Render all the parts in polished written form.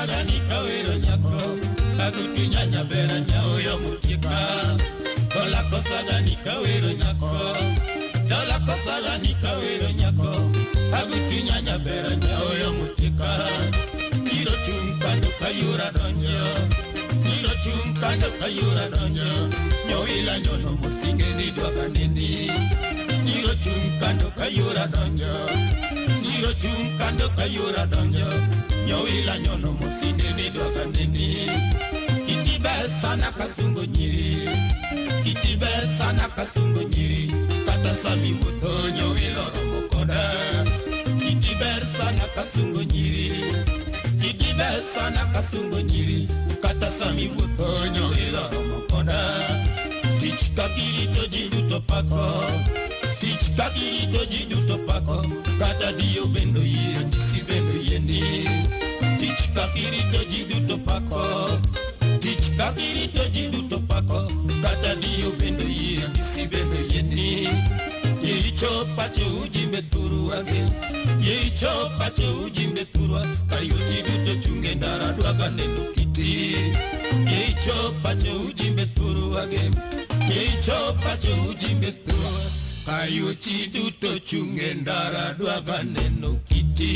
sagani kawero nyako Agutu nyanya bera nyauyo mutika Dola kosagani kawero nyako Dola kosagani kawero nyako Agutu nyanya bera nyauyo mutika Nyiro chunkando kayura donjo Nyiro chunkando kayura donjo Nyowila nyono musinge ni dwaga nini Nyiro chunkando kayura donjo Nyiro chunkando kayura donjo Nyowila nyono musinge ni dwaga nini Kiti ber sana kasungo nyiri Kiti ber sana kasungo nyiri Kata sami wuotho nyowila oromo koda Kiti ber sana kasungo nyiri Kiti ber sana kasungo nyiri Kata sami wuotho nyowila oromo koda Tich kakirito ji duto pako Tich kakirito ji duto pako Kata diyo bendo yie disi bendo yieni Tich kakirito ji duto pako Tich kakirito ji duto pako Kata diyo bendo yie disi bendo yieni Yeicho pacho ujimbe turuage Yeicho pacho ujimbe turua Kayuti duto chunge ndara dwaga neno kiti Yeicho pacho ujimbe turuage Yeicho pacho ujimbe turua Kayuti duto chunge ndara dwaga neno kiti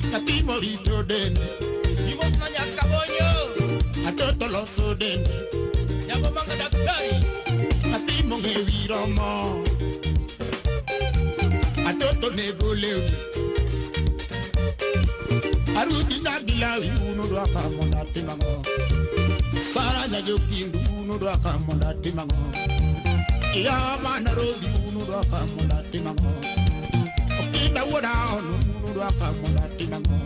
Nyathi morito dende. Atoto loso dende. Nyako manga daktari. Nyathi mong'e wiro mo. Atoto nego lewni. Arudhi nyagilawi unodwaka mondo atim ang'o. Sara nyajokindu unodwaka mondo atim ang'o. Iya manarobi unodwaka mondo atim ang'o. Okinda wuoda ono unodwaka mondo atim ang'o.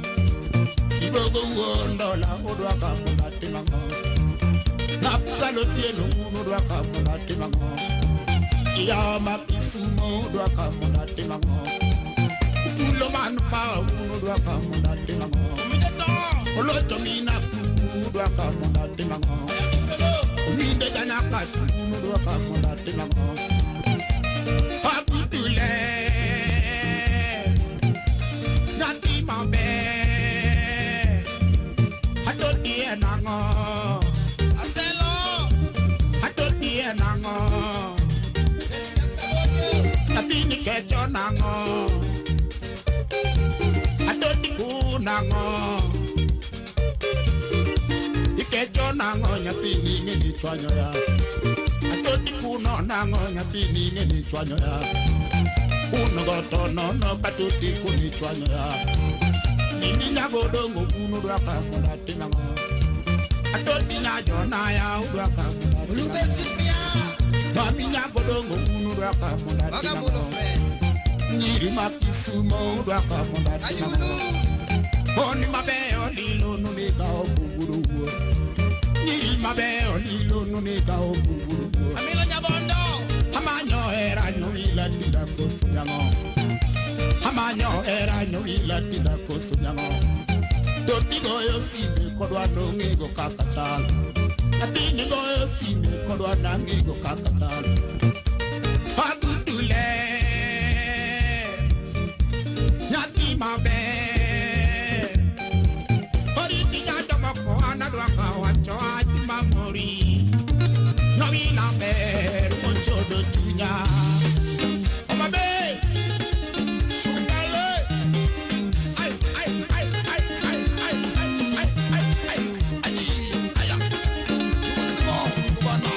Ibogo wuon dola odwaka mondo atim ang'o. Napsalo tieno unodwaka mondo atim ang'o. Iya ma Kisumo odwaka mondo atim ang'o. Ulo man pa unodwaka mondo atim ang'o. Olocho mina udwaka mondo atim ang'o. Minde jana katu unodwaka mondo atim ang'o. Abudule nyathi maber. Atoti en ang'o? Aselo. Atoti en ang'o? Nyathini kecho nang'o? Atoti ku nang'o? Ikecho nang'o nyathini ng'e ni chwanyo ya? Atoti kuno nang'o nyathini ng'e ni chwanyo ya? Kuno goto nono katoti kuni chwanyo ya. Nini nyagodongo kuno dwaka mondo atim ang'o? Atoti nyajonaya udwaka mondo atim Ulube ang'o? Silvia. Mami nyagodongo kuno dwaka mondo atim Vagabundo ang'o? fe. Nyiri ma Kisumo udwaka mondo atim Ayulu. ang'o? Moni mabeyo lilo nonega obuguro wuo. Nyiri mabeyo lilo nonega obuguro wuo. Amilo Nyabondo. Amanyo hera nyowila tida koso nyang'o. Amanyo hera nyowila tida koso nyang'o. To tigoyo sime kodwa nong'ego kaka chal. Nyathini goyo sime kodwa nang'ego kaka chal. Agudule nyathi maber. Oriti nyajomoko an adwaka wacho wach mamori. Nowila ber mochodo chunya. Homa Bay. Sungale. Ai, ai, ai, ai, ai, ai, ai, ai, ai, ai, ai, aya. Usimo, ubana.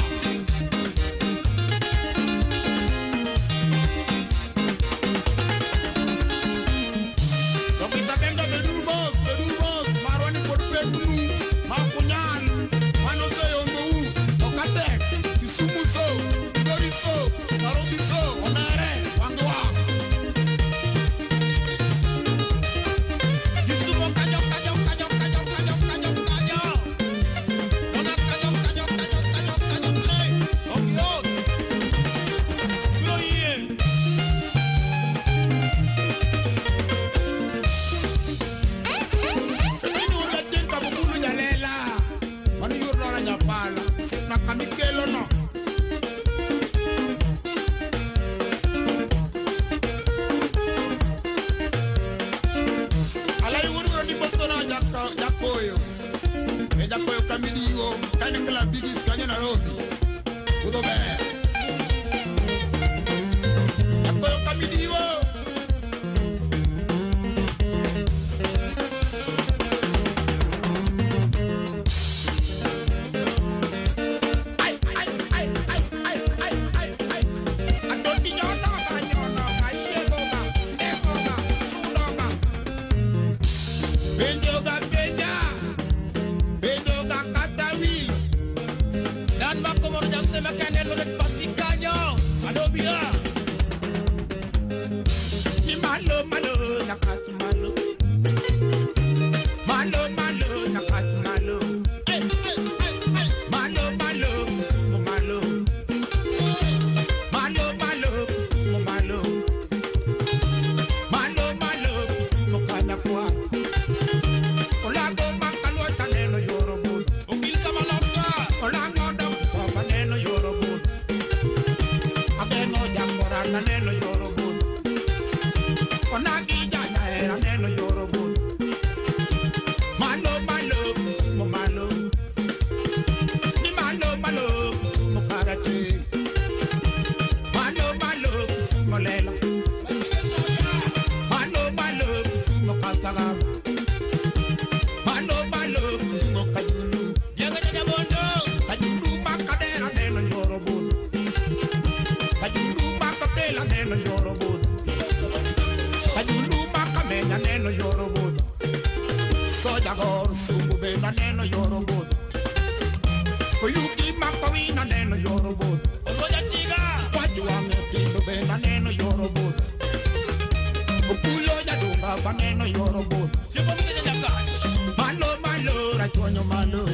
rachuonyo malo.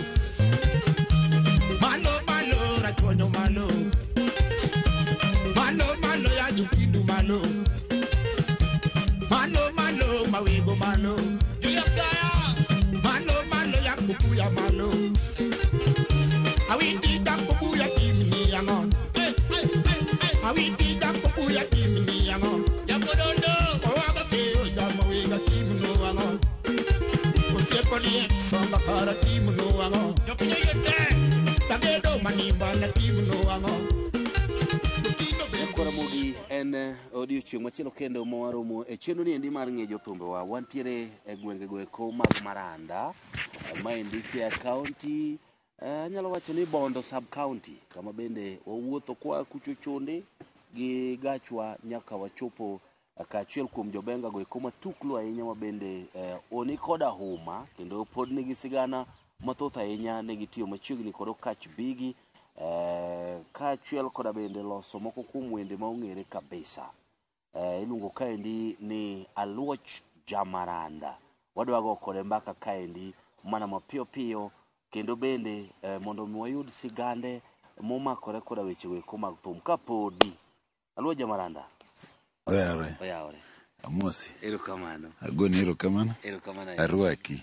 Malo malo rachuonyo malo. Malo malo ya jukindu malo. Malo malo mawego malo. Julius Gaya. Malo malo ya kukuya malo. Awiti da kukuya timni ango. Hey, hey, hey, hey. Awiti da kukuya timni ango. Japodondo. Owaga ke oja mawega timno ango. Osiepolie samba kara timno ango. Jopinyo yete. Tagedo manimba na timno ango. Lutino be Nyakwaramogi en odiochieng' machielo kendo ma waromo e chenro ni endi mar ng'e jothumbewa. Wantiere e gwenge goeko mag Maranda, maendi Siaya County, anyalo wacho ni Bondo sub county, kama bende wawuotho kwa kucho chonde gi gachwa nyaka wachopo kaachiel kuom jobenga goeko matuklu ahinya ma bende oni koda huma kendo pod nigi sigana mathoth ahinya negitiyo machiegni kod Okach Bigi kaachiel koda bende loso moko kuom wende ma ong'ere kabisa. Iluongo kaendi ni Aluoch Jamaranda. Wadwa go kode mbaka kaendi mana mapiyo piyo kendo bende mondo mi wayud sigande momakore koda weche weko mag thum kapodi. Aluoch Jamaranda Oyawre, oyawore. amosi. Erokamano. Agoni erokamano. Erokamano ahinya. Arwaki.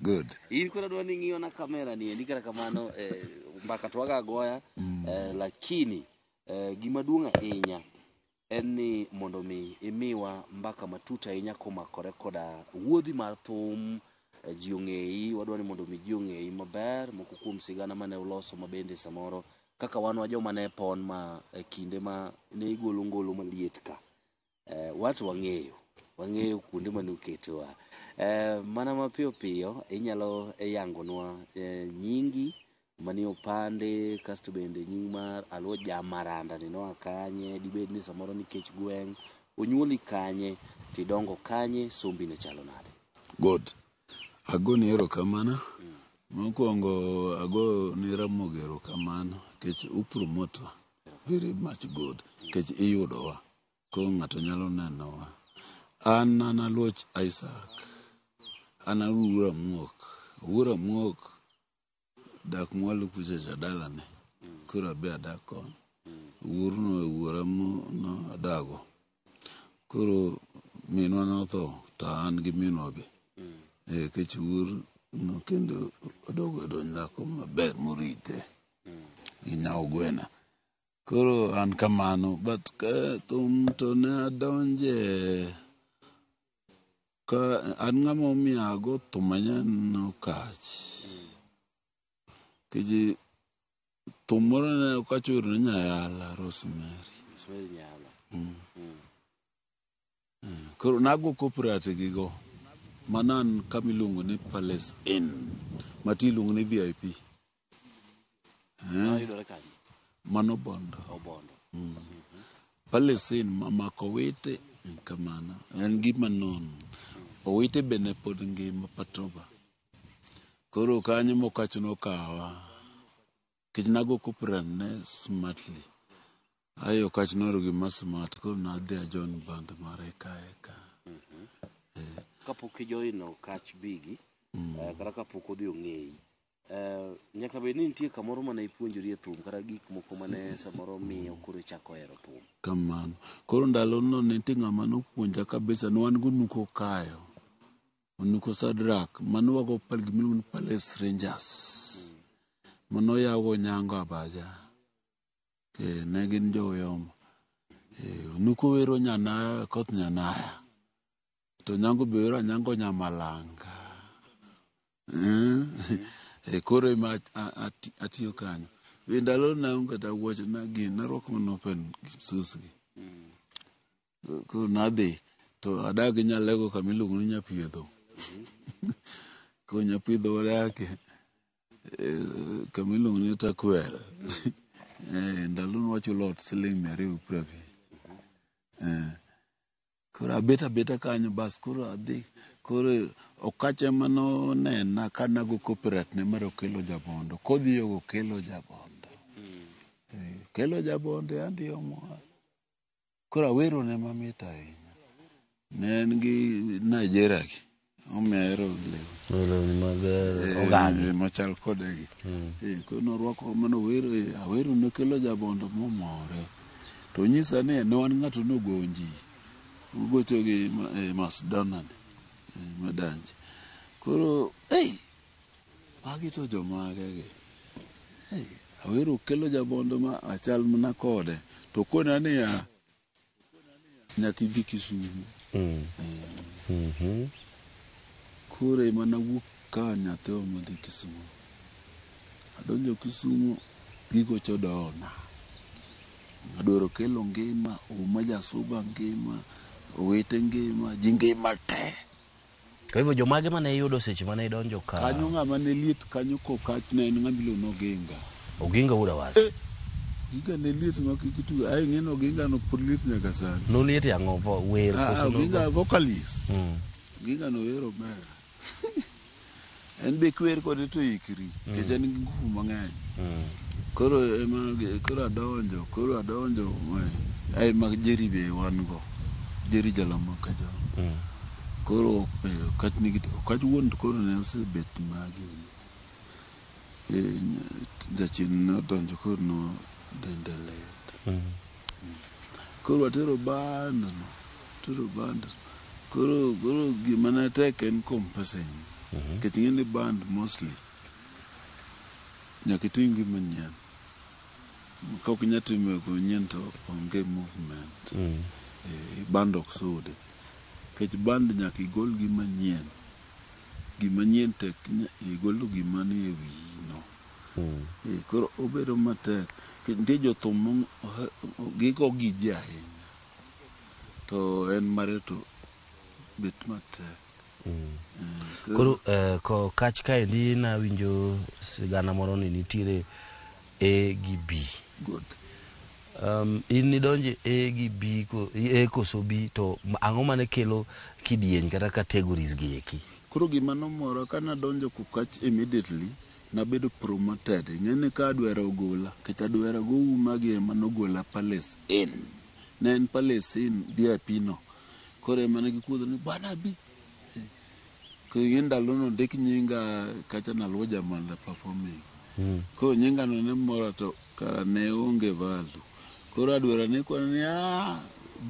Good. In koro adwa ni ing'iyo na kamera ni endi kata kamano mbaka to waga agoya lakini gima duong' ahinya en ni mondo mi imiwa mbaka matut ahinya komakore koda wuodhi mar thum ji ong'eyi wadwa ni mondo mi ji ong'eyi maber moko kuom sigana mane uloso mabende samoro kaka wan wa joma ne pon ma e kinde ma ne igolo ngolo maliet ka wato wang'eyo kuonde mane uketowa mana mapiyo piyo inyalo yangonwa nyingi manie opande kasto bende nying mar Aluoch Jamaranda ni noa kanye dibed ni samoro nikech gweng' onyuoli kanye tidongo kanye sombi ne chalo nade? Good. Agoni erokamano. Mokwongo agoni Ramogi erokamano nikech upromote wa very much good nikech iyudowa koro ng'ato nyalo nenowa. An Aluoch Isaac. An awuora Muok. Wuora Muok dak mwalo kucha cha dalane. Koro abe adak kono. Wuorno e wuora no adago. Koro minwa notho to an gi minwa be. Nikech wuor no kendo odogo yudo nyako maber morite. Gi nyaogwena. Koro an kamano but ka thum to ne adonje ka an ng'ama omiyo ago thum manyien nokach. Nikech thum moro ne Okach owero ne Nyayala Rosemary. Rosemary Nyayala. Koro nago copyright gi go. Mano an kama iluongo ni Palace Inn. Mati iluongo ni VIP. Noyudore kanye? Mano Bondo. Obondo. Palace Inn mamako Owete kamano. En gima nono. Owete be ne pod ngima Patroba. Koro kanyo mokach nokawa. Nikech nago copyright ne smartly. Ai Okach nohero gima smart koro nadhi a join band mare ka eka. Kapok ijoino Okach Bigi kata kapok odhi ong'eyi nyaka bed ni nitie kamoro mane ipuonjorie thum kata gik moko mane samoro miyo koro ichako hero thum. Kamano. Koro ndalono nitie ng'ama nopuonja kabisa ne wan gonuko kayo. Onuko Sadrak mane wago gima iluongo ni Palace Rangers. Mano yawo Onyango Abaja. Ne gin jo Uyoma. Onuko wero Nyanaya koth Nyanaya. To Onyango be wero Anyango Nyamalanga. Koro ema atiyo kanyo. Be ndalo naonge kata wuoche na gini narwako mana open shoes gi. Koro nadhi to adak gi Nyalego kama iluongo ni Nyapiedho. Koro Nyapiedho wadake kama iluongo ni Takwel. Ndalo no wachulo ot siling 250. Koro abet abeta kanyo bas koro adhi koro Okach ema nonena ka nago copyright ne mar Okelo Jabondo. Kodhi yogo Okelo Jabondo. Okelo Jabondo andi omor. Koro awerone mamit ahinya. Ne en gi Nigeria gi. Omiyo ahero lewni. Lewni mag ogagi. Machal kodegi. Koro norwako manowero, Awero nokelo jabondo momore. To onyisa ni ne wan ng'ato nogonji. Ogocho gi Masdona ni, Madanji. Koro, ei, magi to jomage gi. Ei, Awero kelo jabondo ma achal mana kode. To kona niya, nyaka ibi Kisumu. Koro ema nawuok ka nyathiwa modhi Kisumu. Adonjo Kisumu, gigocho dona. Adwaro kelo ngima, Uma Jasuba ngima, owete ngima, ji ngima te. Kwa hivyo jomage mane iyudo seche mane idonjo ka Kanyo ng'ama ne liet kanyo kokach ne en ng'ama iluongo ni Oginga. Oginga Wuod Awasi. Oginga ne liet ma kik itugo. Ai ing'e ni Oginga no pod liet nyaka sani. Noliet e ang'o? Wer koso Oginga vocalist. Oginga no wero ber. En be kiwer kode to ikri. Nikech en gi nguvu mang'eny. Koro ema koro adonjo, koro adonjo ai mag Jerry be wan go. Jerry Jalamo kacha. Koro Okach nigi Okach wuon to koro ne osebet magi. Jachien nodonjo koro no dende lit. Koro watero band no, tero band. Koro gima ne tek en composing. Nikech ing'e ni band mostly nyaka iting' gima nyien. Ka ok inyal timo gima nyien to onge movement. Band ok sudi. Nikech band nyaka igol gima nyien. Gima nyien tek igolo gima nie wiyi no. Koro obedo matek. Nitie jothum gigo gi ji ahinya. To en mare to bet matek. Koro Kokach kaendi nawinjo sigana moro ni nitiere A gi B. Good. In nidonje A gi B A koso B to ang'o mane kelo kidieny kata categories gi eki? Koro gima nomora ka nadonjo Kokach immediately nabedo promoted. Ing'e ni ka adwaro ogola, nikech adwaro go uma gi ema nogola Palace Inn. Ne en Palace Inn VIP no. Koro ema ne gikuodho ni bwana bi. Koro ing'e ndalono ndik nyinga kacha naluwo Jamanda performing. Koro nyinga no ne mora to kara ne onge value. Koro adwaro ne kwana ni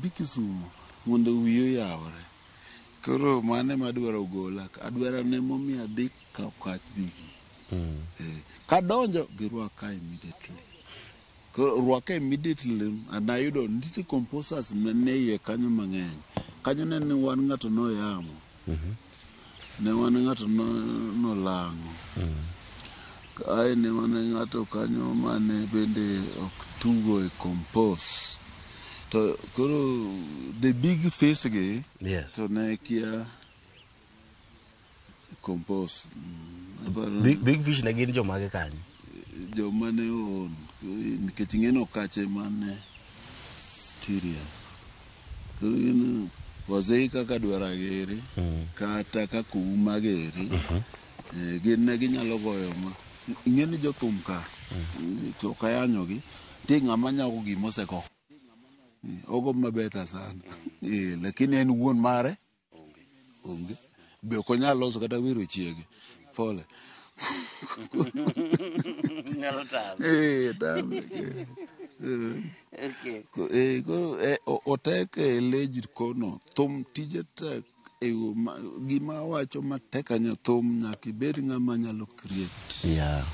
bi Kisumu mondo wiyi oyawre. Koro mano ema adwaro gola. Adwaro ne momiyo adhi Kokach bigi. Kadonjo girwaka immediately. Koro rwaka immediately nayudo nitie composers mane iye kanyo mang'eny. Kanyo ne wan ng'ato noyamo. Ne wan ng'ato nolang'o. Ae ne wan ng'ato kanyo mane bende ok tugo e compose. To koro the big face gi to ne kia compose. Big fish ne gin jomage kanyo? Joma ne oon. Nikech ing'e ni Okache mane Styria. Koro gin wazee kaka Dwara giri, kata kaka Uma giri, gin ne ginyalo goyo ma. Ing'e ni jothum ka, ok ayanyogi, nitie ng'ama nyago gima osego. Ogo mabeta sana. Lakini en wuon mare onge. Be ok onyal loso kata wero chiege. Pole. Nyalo tame. Tame. Koro otek e lej kono. Thum tije tek. Gima awacho matek ahinya thum nyaka ibed ng'ama nyalo create. Yeah.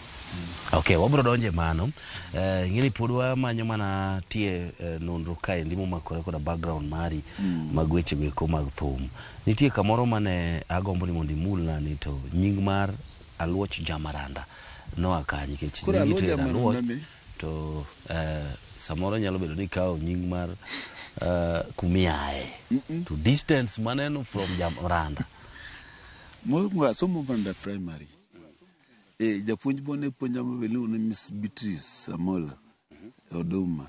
Okay, wabiro donje mano. Ing'e ni pod wamanyo mana tie nonro kaendi momakore koda background mari mag weche goeko mag thum. Nitie kamoro mane agombo ni mondo imulna ni to nying mar Aluoch Jamaranda noa kanye nikech Koro nyingi Aluoch to en Aluoch, Jamaranda ni? to samoro nyalo bedo ni ikawo nying mar kumiaye. To distance maneno from Jamaranda. Mokwongo asomo Maranda Primary. Japuonj mane puonja maber iluongo ni Miss Beatrice Amola Oduma.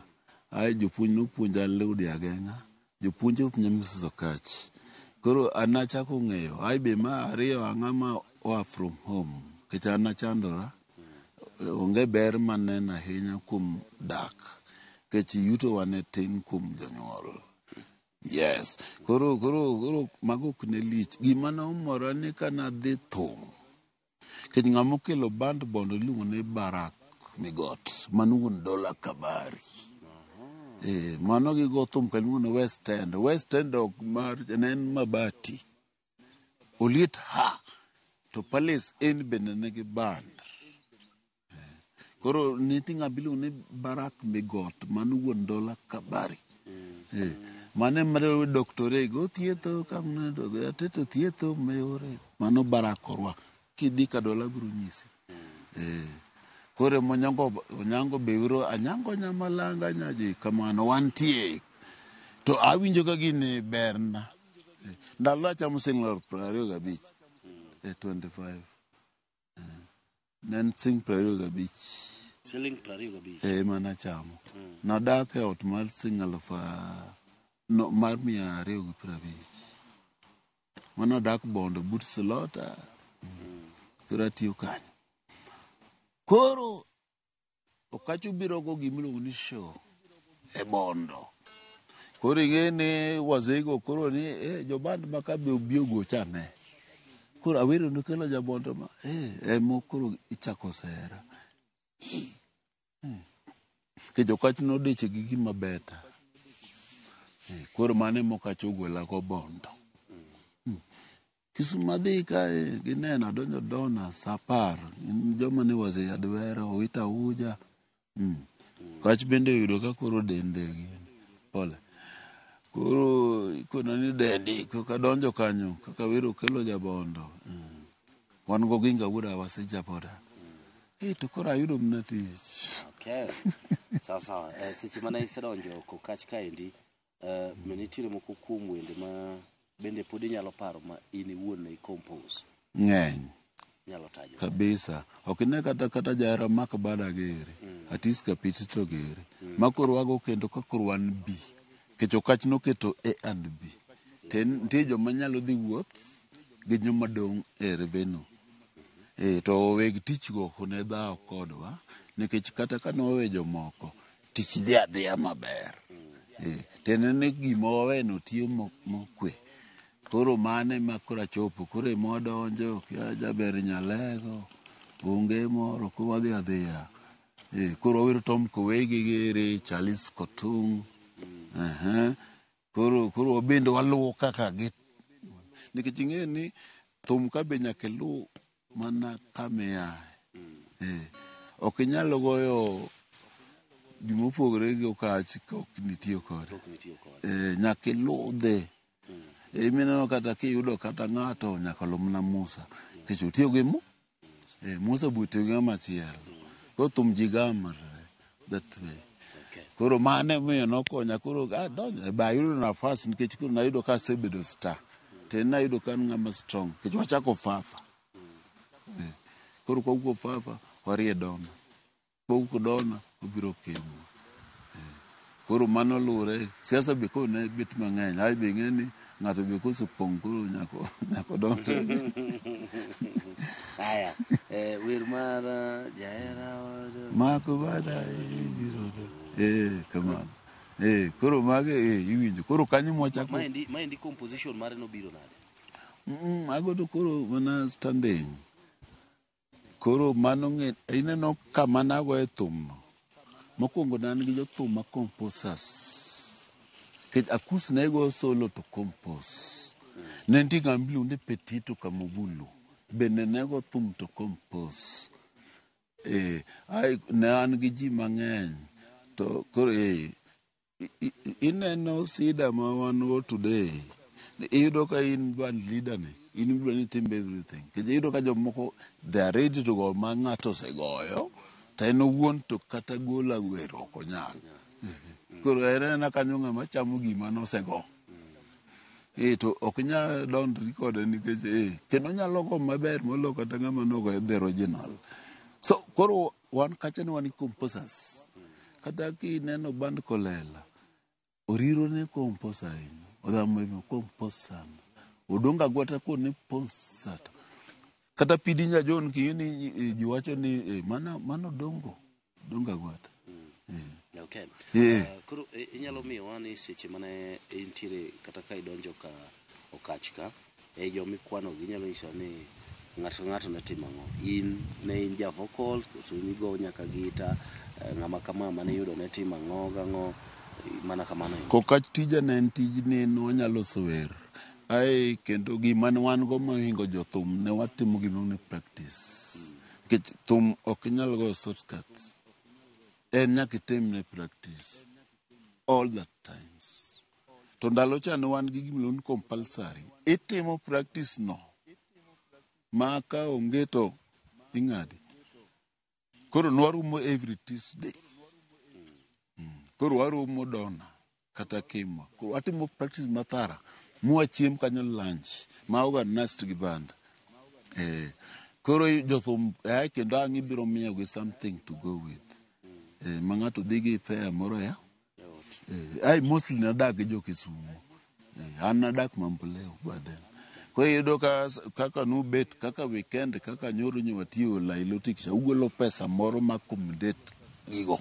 Ae jopuonj nopuonja Ludi Ageng'a, jopuonj opuonja Mrs. Okach. Koro an nachako ng'eyo, ai be ma ariyo ang'ama oa from home. Nikech an nachandora, onge ber maneno ahinya kuom dak. Nikech yuto wa ne tin kuom jonyuol. Yes. Koro mago ok ne lich. Gima nomora ni kanadhi thum, nikech ng'ama okelo band Bondo iluongo ni Barak Migot, mano wuon Dola Kabari. Mano gigo thum kaluongo ni West End. West End ok mar ne en mabati. Oliet ha! To Palace en bende nigi band. Koro nitie ng'ama iluongo ni Barak Migot, mano wuon Dola Kabari. Mano ema Dr. Ray go thietho ateto thietho mayore. Mano Barak orwa. Kidhi ka Dola biro nyisi. Koro ema Onyango be wero Anyango Nyamalanga nyaji kamano wantie. To awinjo ka gini berna. Ndalo achamo siling 25. 25. Ne en siling 25. Siling 25. Ema nachamo. Nadak e ot mar siling 250. Mano adak Bondo but Slota. Koro atiyo kanyo. Koro Okacho biro go gimiluongo ni show e Bondo. Koro ing'e ni wazego koro ni joband ma ka be obi ogocha ane. Koro Awero nokelo jabondo ma emo koro ichako sera. Nikech Okach nodich gi gima beta. Koro mano ema Okach ogwela go Bondo. Kisumu adhi kae gineno adonjo Dona saa 10. Joma ne wazee Adwera, Owita Uja. Okach bende oyudo ka koro dende pole. Koro ikona ni dendi koka donjo kanyo kaka Awero okelo jabondo. Wan go Ginga wuod Awasija boda. To koro ayudo mana tich. Okay. Sawa sawa. Seche mane isedonjo Kokach kaendi, nitiere moko kuom wende ma bende pod inyalo paro ma in iwuon ne i-compose. Ng'eny. Inyalo tajo. Kabisa. Ok ine kata jahera mak bada gere. Atis kapiti to gere. Ma koro wago kendo ka koro wan B. Nikech Okach noketo A and B. To nitie joma nyalo dhi wuoth gi joma dong' e revenue. To weg tich go ok ne dhaw kodwa nikech kata ka ne wawe jomoko, tich dhi adhiya maber. Tiende ni gima waweno tiyo mokwe. Koro mano ema koro achopo. Koro ema wadonjo, kia jaber Nyalego, onge moro, koro wadhi adhiya. Koro wawero Tom Kowegi giri, Charles Kotung. Koro wabende waluwo kaka gi. Nikech ing'e ni thum ka be nyaka iluw mana kama iaye. Ok inyal goyo gimopogore gi Okach ka ok nitiyo kode. Nyaka iludhe. Mineno kata kiyudo kata ng'ato nyaka luw mana Musa. Nikech otiyo gi Musa be otiyo gi ng'ama chielo. Koro thum ji gamre that way. Koro mano emomiyo nokonya koro adonjo be ayudo nafas nikech koro nayudo ka asebedo star. To nayudo ka an ng'ama strong nikech wachako Fafa. Koro kwawuok Fafa warie Dona. Kwawuok Dona wabiro Kemu. Koro mano luwore siasa be koro ne bet mang'eny. Ae be ing'e ni ng'ato be kosepong' koro nyaka odonjre. Aya, wer mar jahera Mako bada biro kamano. Koro mage iwinjo. Koro kanyo mwachako. Maendi composition mare nobiro nade? Mago to koro mana standing. Koro mano ng'e ineno kama nagoye thum no. Mokwongo ne an gi jothum ma composers. Nikech Akus ne go solo to compose. Ne nitie ng'ama iluongo ni Petito Kamogulu. Bende ne go thum to compose. Ne an gi ji mang'eny. To koro ineno sida ma wan go today. Iyudo ka in band leader ni, in idwa ni itim everything. Nikech iyudo ka jomoko they are ready to go ma ng'ato osegoyo, to en owuon to kata golo wer ok onyal. Koro en aena kanyo ng'ama chamo gima nosego. To ok inyal dondri kode nikech kendo onyalo go maber moloyo kata ng'ama nogoyo the original. So koro wan kacha ne wan gi composers. Kata kineno band Kolela, Oriro ne compose ahinya. Odhamo compose sana. Odongo Agwata kone compose. Kata Pidi Nyajon king'e ni ji wacho ni mano Odongo, Odongo Agwata. Okay. Yeah. Koro inyalo miyowa ni seche mane intiere kata ka idonjo ka Okach ka e jomikwanogi inyalo nyisowa ni ng'ato ka ng'ato ne timo ang'o. In ne in ja vocals koso nigo nyaka gita, ng'ama kama mane iyudo ne timo ang'o gang'o, mana kamano endo. Kokach tija ne en tij ni nwanyalo loso wer. Ae kendo gima ne wan go mohingo jothum ne watimo gimiluongo ni practice. Nikech thum ok inyal goyo shortcuts. En nyaka itimne practice all the times. To ndalo cha ne wan gi gimiluongo ni compulsory. Itimo practice no ma ka onge to ing'adi. Koro nwarumo every Tuesday. Koro waromo Dona kata Kimwa. Koro watimo practice mathara mwachiem kanyo lunch ma organized gi band. Koro jothum ae kendo ang' ibiro miyogi something to go with. Ma ng'ato dhi gi fare moro ya. Ai mostly nadak gi jo Kisumu. An nadak Mamboleo by then. Koro iyudo ka kaka nubet kaka weekend kaka nyoro nyo watiyo Nilotic cha ugolo pesa moro ma accommodate gigo.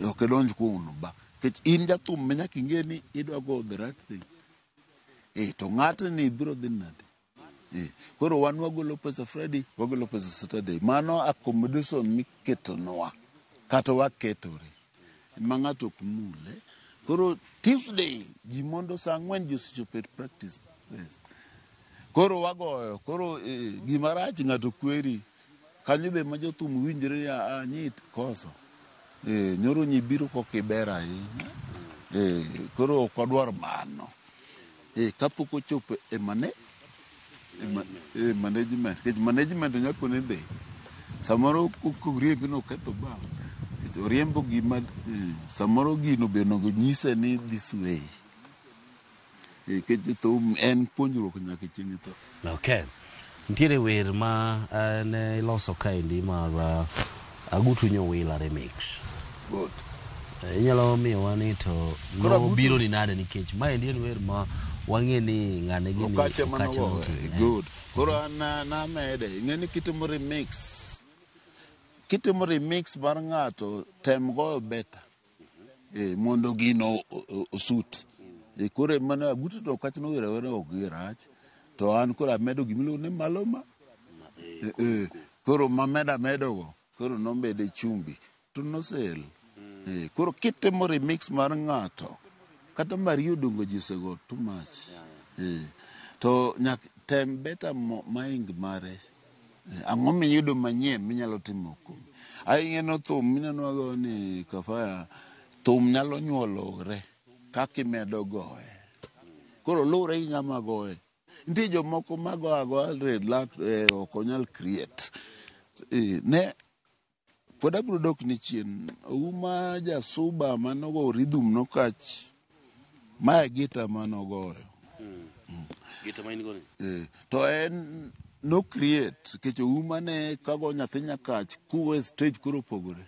Ok idonj kuno ba. Nikech in jathum ma nyaka ing'e ni idwa go the right thing. To ng'atni biro dhi nade? Koro wan wagolo pesa Friday, wagolo pesa Saturday. Mano accommodation miketonwa kata waketore ma ng'ato ok mule. Koro Tuesday ji mondo saa ang'wen ji osechopo e practice place. Koro wagoyo, koro gima rach ng'ato kweri. Kanyo be ma jothum winjre ni a nyit koso. Nyoro nyibiro kokiber ahinya. Koro ok wadwar mano. Kapok ochopo e management. Nikech management nyaka koni dhi. Samoro koriembi noketho bang. Nikech oriembo gima samoro gino be onego nyise ni this way. Nikech thum en puonjruok nyaka chieng' itho. Okay. Nitiere wer ma ne iloso kaendi mar Agutu Nyowila remix. Good. Inyalo miyowa ni to Koro Agutu- nobiro ni nade nikech maendi en wer ma wang'e ni ng'ane gini Okache mane Okache ogoyo. notime. Good. Koro an namede. Ing'e ni kitimo remix. Kitimo remix mar ng'ato tem goyo better. Mondo gino osut. Koro mano Agutu to Okach nowero awera ok girach. To an koro amedo gimiluongo ni maloma. Koro mameda amedo go. Koro nomede chumbi. To nosel. Koro kitimo remix mar ng'ato kata Mario Odongo ji osego too much. To nyak tem better maing mare. Ang'o miyudo manyien minyalo timo kuom. Ai ing'eno thum mineno wago ni Kafaya thum nyalo nyuolore kaka imedo goye. Koro luwre gi ng'ama goye. Nitie jomoko mago agoya relax ok onyal create. Ne pod abiro dok ni chien. Ouma Jasuba manogo rhythm nokach. Mae gita manogoyo. Gita ma in go ni? To en no create nikech Ouma ne kago nyathi Nyakach kugo e stage koro opogore.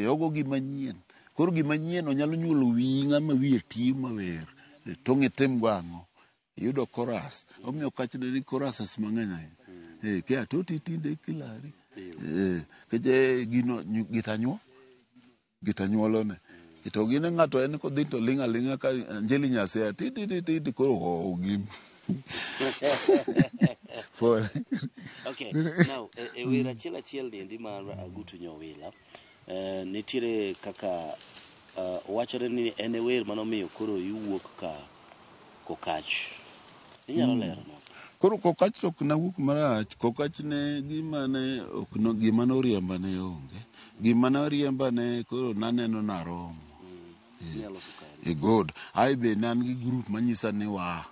Ogo gima nyien. Koro gima nyien onyalo nyuolo wiyi ng'ama wiye tiyo mawer. To ng'itim go ang'o? Iyudo chorus. Omiyo Okach ne nigi choruses mang'eny ahinya. Kia toti tinde kilari. Nikech gino gita nyuo. Gita nyuolone. To gine ng'ato en kodhi to ling' aling'a ka Anjeli Nyasaye ti ti ti ti ti koro ogim. Pole. Okay. Now, e wer achiel achiel ni endi mar Agutu Nyowila, nitiere kaka wachore ni en e wer manomiyo koro iwuok ka Kokach. Inyalo lero? Koro Kokach to ok nawuok marach. Kokach ne gima ne ok no, gima noriemba ne onge. Gima noriemba ne koro naneno naromo. Inyalo sukari. Good. Ai be ne an gi group manyisa ni wa.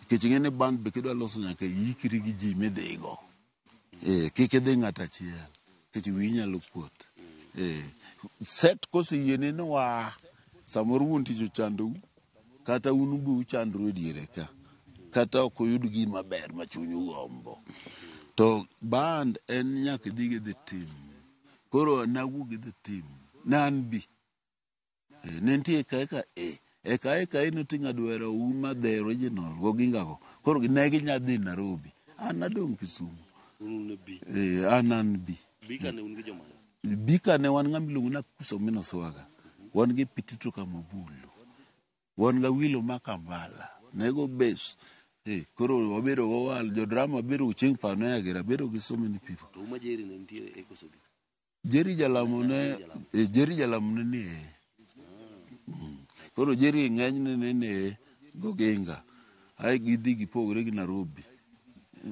Nikech ing'e ni band be kidwa loso nyaka iikri gi ji midhigo. Kik idhi ng'ato achiel. Nikech wiyi nyalo kuot. Set koseyieni ni wa, samoro wuon tich ochandou, kata un be uchandru e diere ka. Kata ok uyud gima ber ma chunyu gombo. To band en nyaka idhi gi the team. Koro nawuok gi the team. Ne an bi. Ne nitie eka eka e. Eka eka e noting'o Adwera Ouma the original goginga go. Koro ne ginya dhi Nairobi. An adong' Kisumu. Un ne bi. An an bi. Bi ka ne un gi jomane? Bika ne wan ng'ama iluongo ni Akuso Mino Swaga. Wan gi Pitito Kamabulu. Wan ga Wilo Makambala. Nego bass. Koro wabedo go wal jodrama bedo chieng' panoya gira bedo gi so many people. To uma Jerry ne nitie e koso bi? Jerry Jalamo ne Jerry Jalamo ne ni e. Koro Jerry ng'enyne ne ni e Goginga. Ae gidhi gipogre gi Nairobi.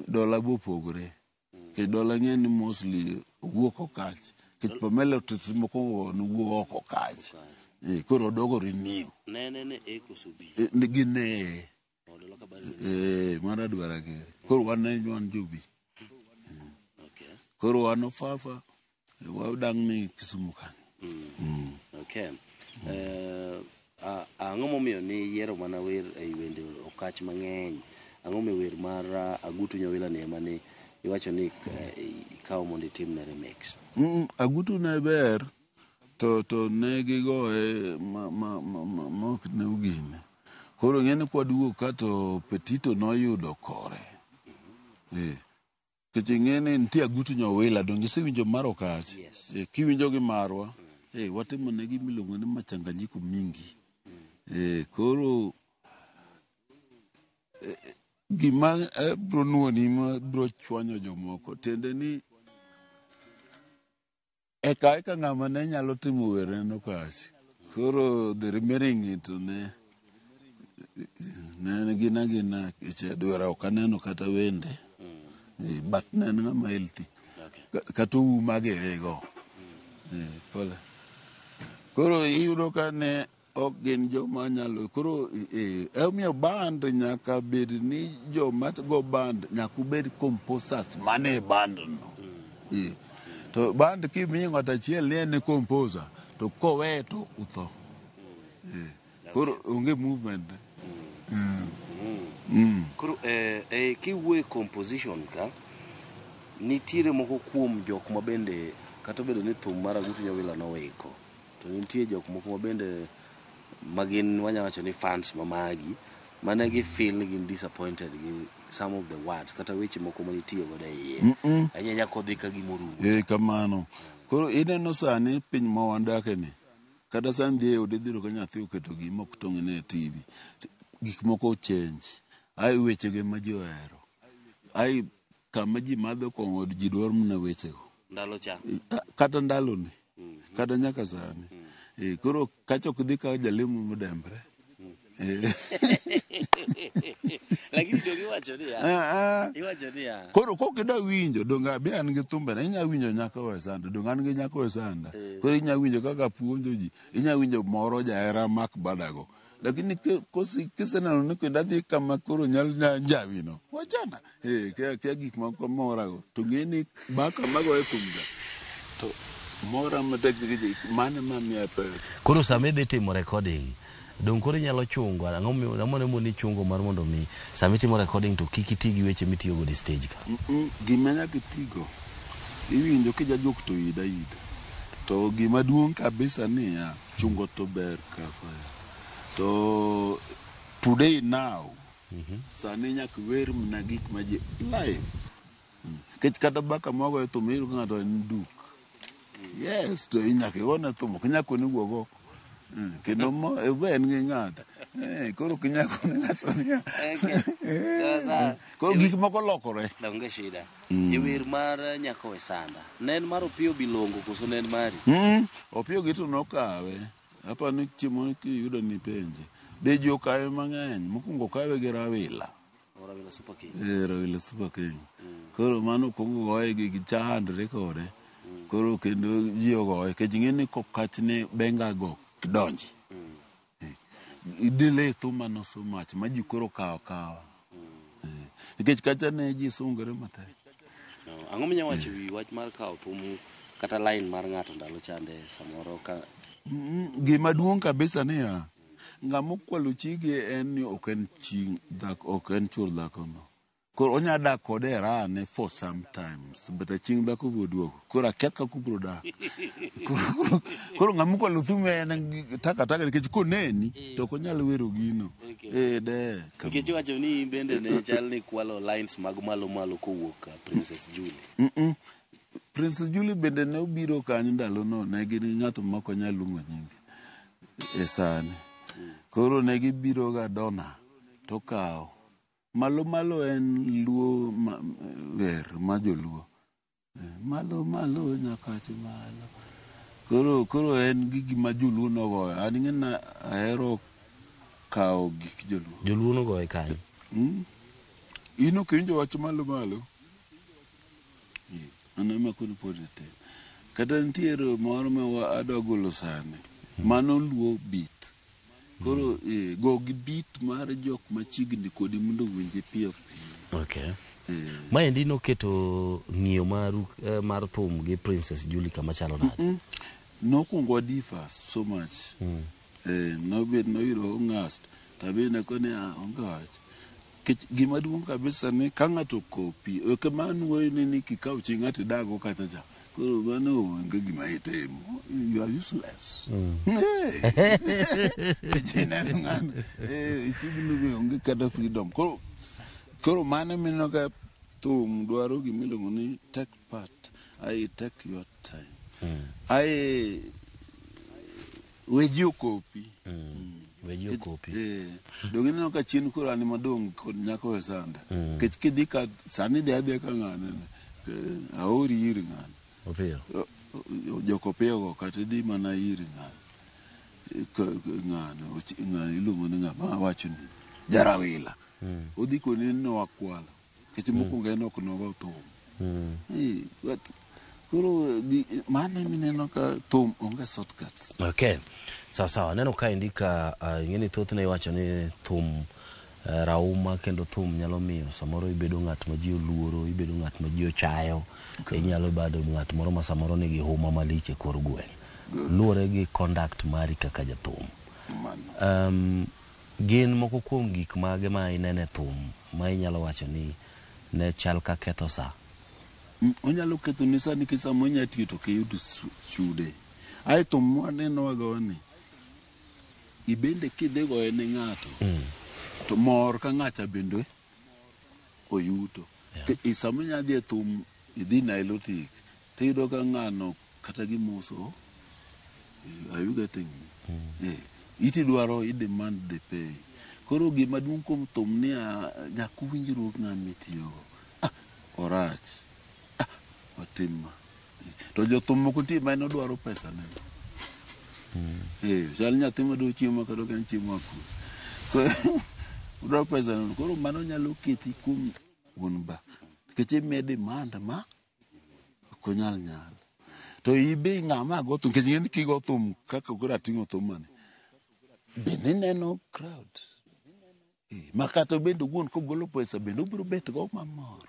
Dola bo opogre. Nikech dola ng'e ni mostly owuok Okach. Nikech Pamela to mokwongo nowuok oko Okach. Koro odogo renew. Ne ne ne e koso bi? Gin ne e. Oh, Dola Kabari ne. Mar adwara gere. Koro wan ne wan jobi. Okay. Koro wan Ofafa, wadang' ni Kisumu kanyo. Okay. Ang'o momiyo ni yiero mana wer ei wende Okach mang'eny? Ang'o momiyo wer mar Agutu Nyawila ni ema ni iwacho ni ikawo mondo itimne remix? Agutu ne ber to ne gigoye ma ok ne ogine. Koro ing'e ni kwaduogo ka to Petito noyudo kore. Nikech ing'e ni nitie Agutu Nyawila, donge isewinjo mar Okach? Yes. Kiwinjo gi marwa, watimo ne gima iluongo ni machanganyiko mingi. Koro gima bro nuoni ma bro chwanyo jomoko, tiende ni eka ng'ama ne nyalo timo werne no Okach. Koro the remaining to ne gin agina nikech adwara ok aneno kata wende. But ne en ng'ama healthy. Okay. Kata ouma gere go. Pole. Koro iyudo ka ne ok gin joma nyalo koro emomiyo band nyaka bed ni joma go band nyaka ubed composers mane band no. To band kimiyo ng'ato achiel ni en e composer to koweye to utho. Koro onge movement. Koro kiwuoyo e composition ka, nitiere moko kuom jok ma bende kata obedo ni thum mar Agutu Nyawila nowiko, to nitie jok moko ma bende magin wanya wacho ni fans ma magi mane gi feel ni gin disappointed gi some of the words kata weche moko manitiyo godo e iye. Ahinya ahinya kodhi ka gima orumo. Kamano. Koro ineno sani piny ma wadake ni, kata sani dhi e odi idhi yudo ka nyathi oketo gima ok tong'ne e TV. Gik moko change. Ae wechego ema ji ohero. Ae kama ji madho kong'o ji dwaro mana wechego. Ndalo cha. Kata ndaloni. Kata nyaka sani. Koro kacha ok idhi ka jalemo modembre. Lakini donge iwacho niya. Iwacho niya. Koro kok idwa winjo, donge abe an gi thumbena, inya winjo Nyako Wesanda, donge an gi Nyako Wesanda. Koro inya winjo kaka puonjo ji, inya winjo moro jahera mak badago. Lakini kiseneno ni kendo adhi kama koro nyal njawi no, wachana. Kia gik moko morago. To ng'e ni baka magoyo thum ga, to mora matek nikech mano ema miya pesa. Koro sama idhi timo recording, dong koro inyalo chungo, ang'o moni chungo mar mondo mi sama itimo recording to kik iti gi weche mitiyo godo e stage ka? Gima nyaka itigo, iwinjo kijajuok to ida ida. To gima duong' kabisa niya, chungo to ber kaka. To today now, sani nyaka iwer mana gik ma ji live. Nikech kata baka mwagoyo thum iyudo ka ng'ato en duk. Yes, to nyaka igone thum, ok inyal kone wuog oko. Kendo mo be en gi ng'ato. Koro ok inyal kone ng'ato niya. Sawa. Koro gik moko lokore. Onge shida. E wer mar Nyako Wesanda, ne en mar Opiyo Bilongo koso ne en mari? Opiyo gi to nokawe. Apa ni chiemo kiyudo ni penje. Be ji okawe mang'eny. Mokwongo okawe gi Rawila. Rawila Super King. Rawila Super King. Koro mano okuongo goye gi gichandre kode. Koro kendo ji ogoye. Nikech ing'e ni kokach ne benga go donji. Idelay thuma no so much ma ji koro kawo kawa. Nikech kacha ne ji sungore matek. No, ang'o minya wacho ewi wach mar kawo thum kata line mar ng'ato ndalo chande samoro ka Gima duong' kabisa niya, ng'ama okwalo chigi en ni ok en chi dhako, ok en chuor dhakono. Koro onya dak kode e rane for sometimes, but chieng' dhako biro duogo. Koro akia kaka ubiro dak. Koro ng'ama okwalo thum en takataka nikech koneni to ok onyal wero gino. Okay. De. Nikech iwacho ni in bende ne chal ni kwalo lines mag malo malo kowuok Princess Julie. Princess Julie bende ne obiro kanyo ndalono, ne gin gi ng'ato ma ok onyal luongo nyinge e sani. Koro ne gibiro ga dona to kawo. Malo malo en luo ma, wer ma joluo. Malo malo nyakach malo. Koro en gi gima joluo nogoyo. An ing'e ni ahero kawo gik joluo. Joluo nogoye kanyo. In ok iwinjo wach malo malo? Mano ema koro pod itin. Kata nitiere moro ma adwa golo sani. Mano luo beat. Koro go gi beat mar jok machiegni kodi mondo owinji piyo piyo. Okay. Maendi noketo ng'iyo maru mar thum gi Princess Julie kama chalo nade? Nokwongo wa differ so much. Nobet noyudo ong'ast to abende akone onge wach. Nikech gima duong' kabisa ni ka ng'ato kopi, ok ema wuoyo ni kikawo chi ng'ato idag go kacha cha. Koro mano onge gima itimo. You are useless. Nikech ineno ng'ano, ichugni be onge kata freedom. Koro mano mineno ka thum dwaro gimiluongo ni take part. I take your time. I we ji okopi. We ji okopi. Dong ineno ka chien koro an ema adong' kod nyako e sanda. Nikech kidhi ka sani idhi adhiya ka ng'ane aori ir ng'ane. Opiyo. Jok opiyo go kata idhi mana ir ng'ane. Ng'ane ng'ane iluongo ni ng'a ma awachoni Jarawila. Odhi koni ni nwakwalo. Nikech mokwongo en ok nogo thum. But koro mano emineno ka thum onge shortcuts. Okay. Sawa sawa. Aneno kaendi ka ing'e ni thothne iwacho ni thum rauma kendo thum nyalo miyo samoro ibedo ng'at ma ji oluoro, ibedo ng'at ma ji ochayo, inyalo bedo ng'at moro ma samoro nigi huma malich e kor gweng'. Luwore gi conduct mari kaka jathum. Mano. Gin moko kuom gik mage ma inene thum ma inyalo wacho ni ne chal ka ketho sa? Onyalo ketho ni sa nikech sama onya tiyo to ok iyud chude. Ae thum mwaneno wagoni, ibende kidhi goye ne ng'ato, to mor ka ng'acha bende oyuto. Sama inya dhi e thum, idhi Nilotic, tiyudo ka ng'ano kata gimoso, are you getting me? Iti dwaro, i demand the pay. Koro gima duong' kuom thum ni nyaka uwinjruok ng'ama itiyogo. Orach. Otim ma. To jothum moko nitie ma en odwaro pesa ne. Chal nyathi madwa chiemo kata ok en chiemo akwe. Odwaro pesa ne. Koro mano nyalo keti kuom wuon ba. Nikech imiye demand ma ok onyal nyalo. To ibe ng'ama go thum, nikech ing'e ni kigo thum kaka koro ating'o thumani, bende ineno crowd. Ma kata bende owuon kogolo pesa bende obiro bet go mamor.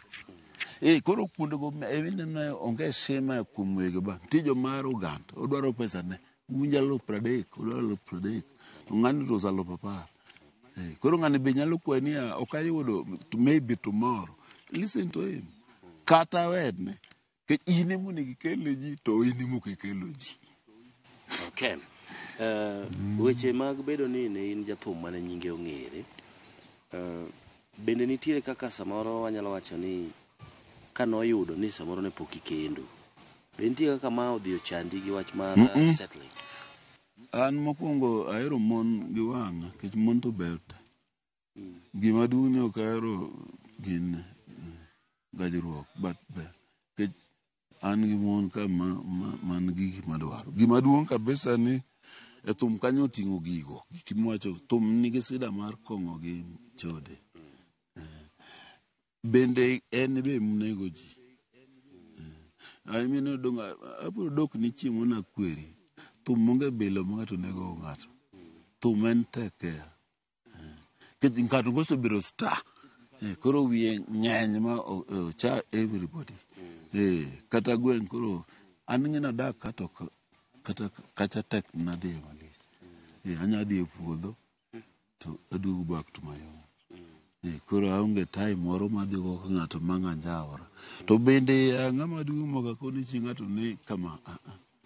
Koro kuondego ineno onge heshima kuom wege ba. Nitie joma arrogant, odwaro pesa ne. Uwinjo 30,000, odwaro 30,000. To ng'ani to uso 10,000. Koro ng'ani be nyalo kwayi ni ok ayudo, maybe tomorrow. Listen to him. Kata wene. Nikech in ema onego ikel ne ji, to in ema ok ikelo ji. Okay. Weche mag bedo ni ne in jathum mane nyinge ong'ere, bende nitiere kaka samoro wanyalo wacho ni kanoyudo ni samoro ne pok ikendo, be nitie kaka ma odhi ochandi gi wach mar settling? An mokwongo ahero mon gi wang'a, nikech mon to ber te. Gima duong' ni ok ahero gin gajruok, but ber. Nikech an gi mon ka man gi gik madwaro. Gima duong' kabisa ni e thum kanyo oting'o gigo. Gik miwacho, thum nigi sida mar kong'o gi chode. Bende en be monego ji. I mean, odong' abiro dok ni chieng' moro nakweri. Thum onge bilo ma ng'ato nego ng'ato. Thum en take care. Nikech ng'ato kosebedo star, koro wiye ng'eny ma ocha everybody. Kata gweng' koro an ing'e nadak ka to kata kacha tek na dhiye malich. Anya dhi e puodho to aduogo back to my home. Koro aonge time moro madhi go ka ng'ato ma ng'anjawra. To bende ng'ama duong' mok akone chi ng'ato ni kama,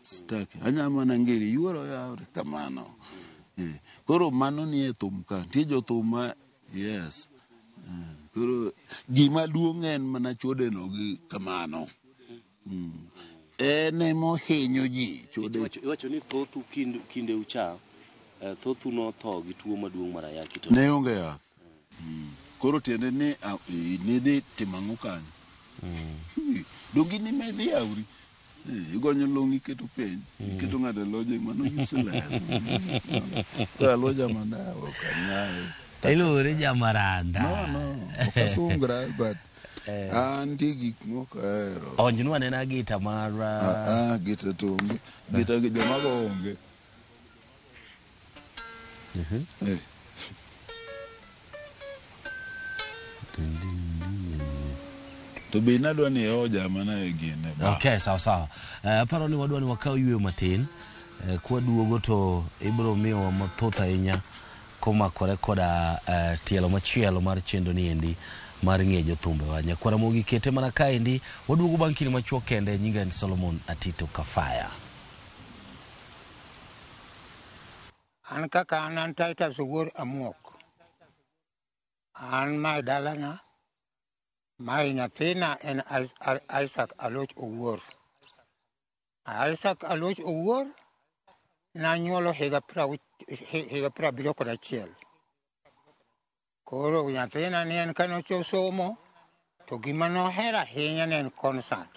staki. Anya mana ngeri yuoro yawre kamano. Koro mano nie thum ka. Nitie jothum ma yes. Koro gima duong' en mana chode no gi kamano. En emohinyo ji chode. Iwacho ni thothu kinde ucha thothu notho gi tuo maduong' mar ayaki to ne onge yath. Koro tiende ni nidhi timo ang'o kanyo? Donge in ema idhi yawri? Igonyo long' iketo piny, iketo ng'ato e lodging, mano useless. Koro aluo jamandawa ok anyal. Iluori Jamaranda. No, ok asungra, but an nitie gik mok ahero. Onjnwa anena gita mar Gita to onge. Gita gi joma go onge. To be nadwa ni oja mana e gine. Okay, sawa sawa. Aparo ni wadwa ni wakaw yweyo matin. Kwaduogo to ibiro miyowa mathoth ahinya komakore koda tielo machielo mar chenro ni endi mar ng'eyo jothumbewa. Nyakwara Ramogi kete mana kaendi, waduogo bang' kinde machuok kende. Nyinga en Solomon Atito Kafaya. An kaka an Titus Owuor Amuok. An mae dalana, mae nyathina en Isaac Aloch Owuor. Isaac Aloch Owuor nanyuolo higa 71. Koro nyathina ni en kane somo, to gima nohero ahinya ne en concert.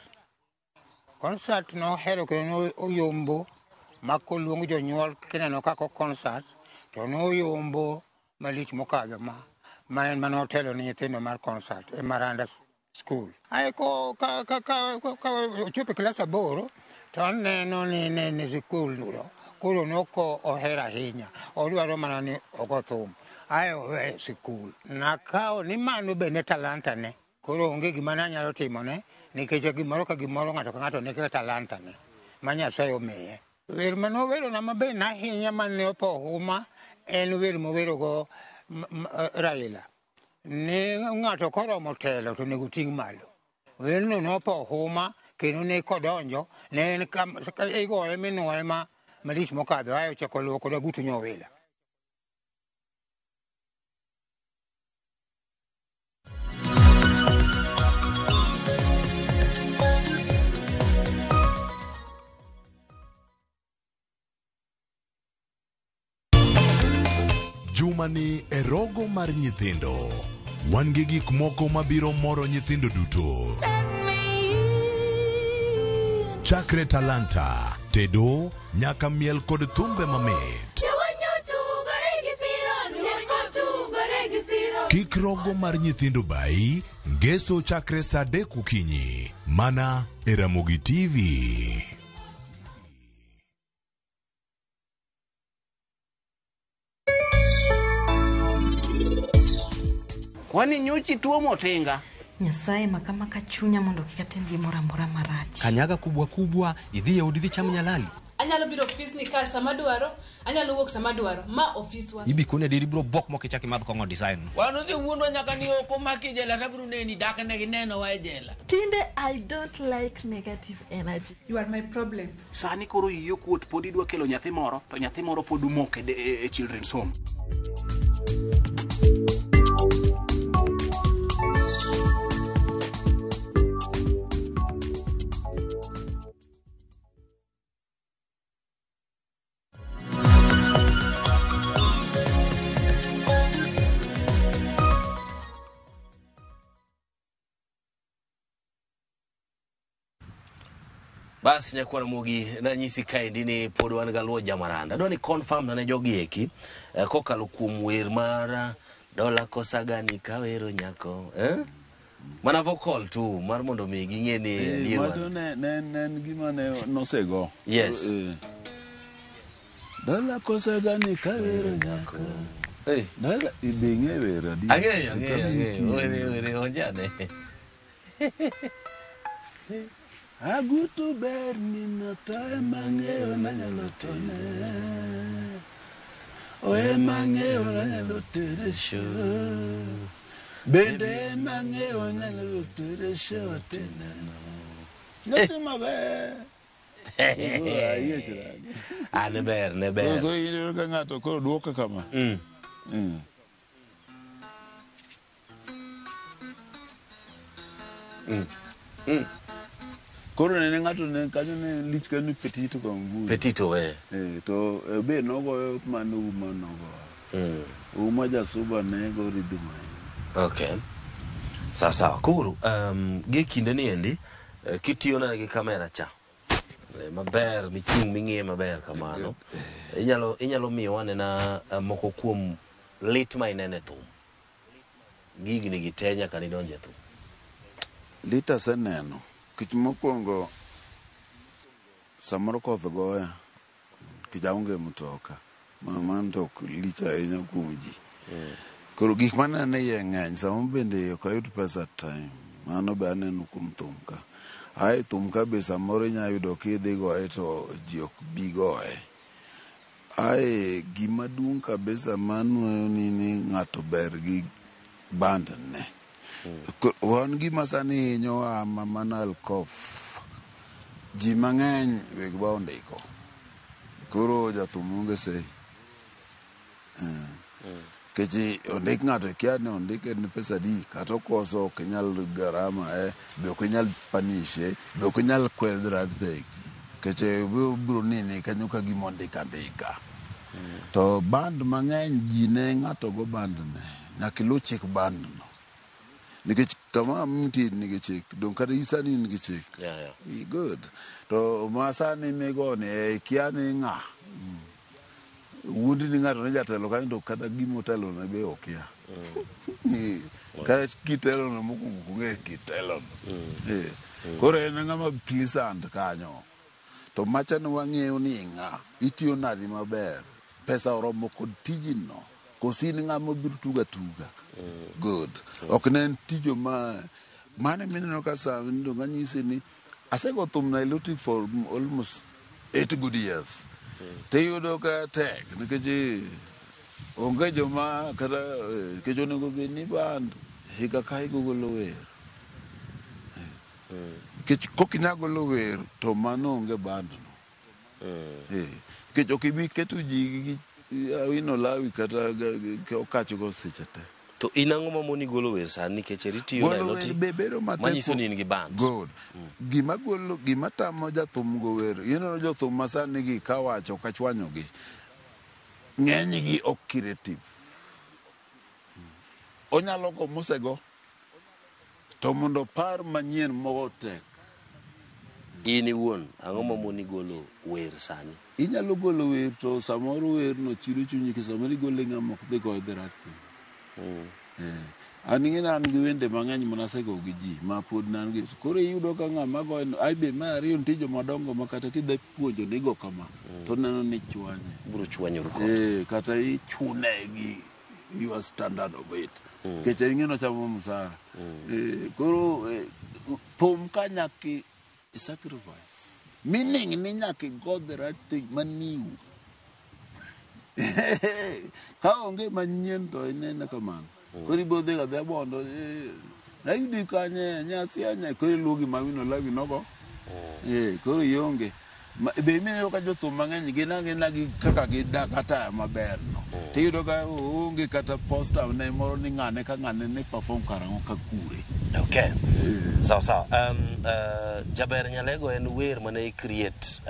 Concert nohero kendo noyombo ma koluong jonyuol kineno kaka concert, to noyombo malich mokadho ma en manotelo ni nyithindo mar concert e Maranda School. Ae ko ka ochopo e klas 8, to aneno ni ne sikul no koro noko ohero ahinya, odwaro mana ni ogo thum. Ae oweyo sikul. Nakawo ni mano bende talanta ne. Koro onge gima nanyalo timone, nikech gimoro ka gimoro ng'ato ka ng'ato nigi talanta ne ma Nyasaye omiye. Wer manowerona maber ahinya mane opo huma en wer mowerogo Raila. Ni ng'ato koromo telo to onego ting' malo. Werno nopo huma kendo ne kodonjo ne en igoye minuoye malich mokadho ae ochako luwo kod Agutu Nyowila. Juma ni e rogo mar nyithindo. Wan gi gik moko mabiro moro nyithindo duto. Chakre talanta, tedo, nyaka miel kod thumbe mamit. Kik rogo mar nyithindo bai, ngeso chakre saa 3 okinyi. Mana e Ramogi TV. Kwani nyuchi tuo motinga? Nyasaye makama kachunya mondo kik atim gimoro amora marach. Kanyaga kubwa kubwa, idhi e odi dhi cham nyalali. Anyalo biro ofis ni kar sama dwaro, anyalo wuok sama dwaro. Ma ofiswa. Ibi kone diri biro bok mok ichak imadh kong'o design. Wan osewuondwa nyaka ni ok omaki jela to abiro neni dak ne gineno wa e jela. Tinde I don't like negative energy. You are my problem. Sani koro iyi okuot pod idwa kelo nyathi moro, to nyathi moro pod umok e children's home. Bas nyakwar Ramogi nanyisi kaendi ni pod wan galuo Jamaranda. Adwa ni confirm na ne jogi eki kokalo kuom wer mar Dola kosa gani kawero nyako Mana vocal tu mar mondo mi ging'e ni adier Mano ne en gima ne nosego. Yes. Dola kosa gani kawero nyako. Dola idhi ng'e wer adier. Ang'eyo. Were onjane. Agutu ber nino to ema ng'eyo nanyalo tone. O ema ng'eyo nanyalo tere show. Bende ema ng'eyo nanyalo tere show tineno. Nyathi maber. Ne ber, ne ber. Koro ineno ka ng'ato koro duoka kama. Koro nene ng'ato ne kanyo ne lich kanyo ni Petito Kamburu. Petito eh. Eh, to be nogoyo mano Uma nogoyo. Uma jasuba ne go rhythm ahinya. Okay. Sawa sawa. Koro gie kinde ni endi kitiyo na gi kamera cha maber michung' ming'iye maber kamano inyalo miyo wanena moko kuom lit ma inene thum gigni gi te nyaka nidonje thum. Lit aseneno. Kech mokwongo samoro koth goya kech aonge mtoka. Mano to ok lich ahinya kuom ji. Koro gik maneno e iye ng'eny samoro bende ok ayud pesa time. Mano be aneno kuom thum ka. Ae thum ka be samoro inya yudo kidhi goye to ji ok bi goye. Ae gima duong' kabisa manuoyo ni ng'ato ber gi band ne. Wan gima sani hinyowa ma mano alkof. Ji mang'eny weg bao ondiko. Koro jathum onge sei. Nikech ondik ng'ato ikia ni ondike ni pesa adi kata okoso ok inyal garama be ok inyal panishe be ok inyal kwede the right thing. Nikech obiro nini kanyo ka gima ondik andika. To band mang'eny ji ne ng'ato go band ne. Nyaka iluw chik band no. Nikech kama nitie nigi chik, dong kata isani in gi chik. Yeah, yeah. Good. To ma sani migoni ikia ni ng'a. Wuondi ni ng'ato ni jatelo kanyo to kata gima otelo ne be okia. Kata kitelo no mokwongo ok ong'e kitelo no. Koro en ng'ama pleasant kanyo. To macha ne wang'eyo ni ng'a, itiyo nadi maber, pesa oromo kod tiji no. Koso in ng'ama biro tuga tuga. Good. Ok ne en tijo ma mane mineno ka sani dong anyisi ni asego thum Nilotic for almost 8 good years. Tiyudo ka tek nikech onge joma kata nikech onego bed ni band higa ka higa ogolo wer. Nikech kok inyal golo wer to mano onge band no. Nikech ok ibi keto ji gi Awino Lawi kata Okach go seche te. To in ang'o mamoni golo wer sani nikech eri tiyo Golo wer be bedo matek. Manyiso ni in gi band. Good. Gima golo gima tamo jathum go wer. Ineno jothum masani gi kawacho kachwanyogi. Ng'enygi ok creative. Onyalo go mosego. To mondo opar manyien mogo tek. In iwuon ang'o mamoni golo wer sani? Inyalo golo wer to samoro wer no chido chunyi ke samoro igole ng'ama ok dhi goyo the right thing. An ing'e an gi wende mang'eny manasego gi ji ma pod nan gi. Koro iyudo ka ng'ama goyo no, ai be mar ariyo nitie joma dongo ma kata kidhi puonjo ni go kama to neno ni chwanye. Biro chwanyoru kode. Kata ichune gi your standard of it. Nikech ing'e nochamo msara. Koro thum ka nyaka sacrifice. Meaning ni nyaka go the right thing maniu. Ka onge manyien to inene kamano. Koro ibiro dhi adhiya bondo. Ayudi kanye nyasi anya koro iluwo gima Awino Lawi nogo. Koro ionge. Be ineno ka jothum mang'eny gin agina gi kaka gidak ataya maber no. Tiyudo ka onge kata poster ne moro ni ng'ane ka ng'ane ne perform karang'o ka kure. Okay. Sawa sawa. Jaber Nyalego en wer mane i create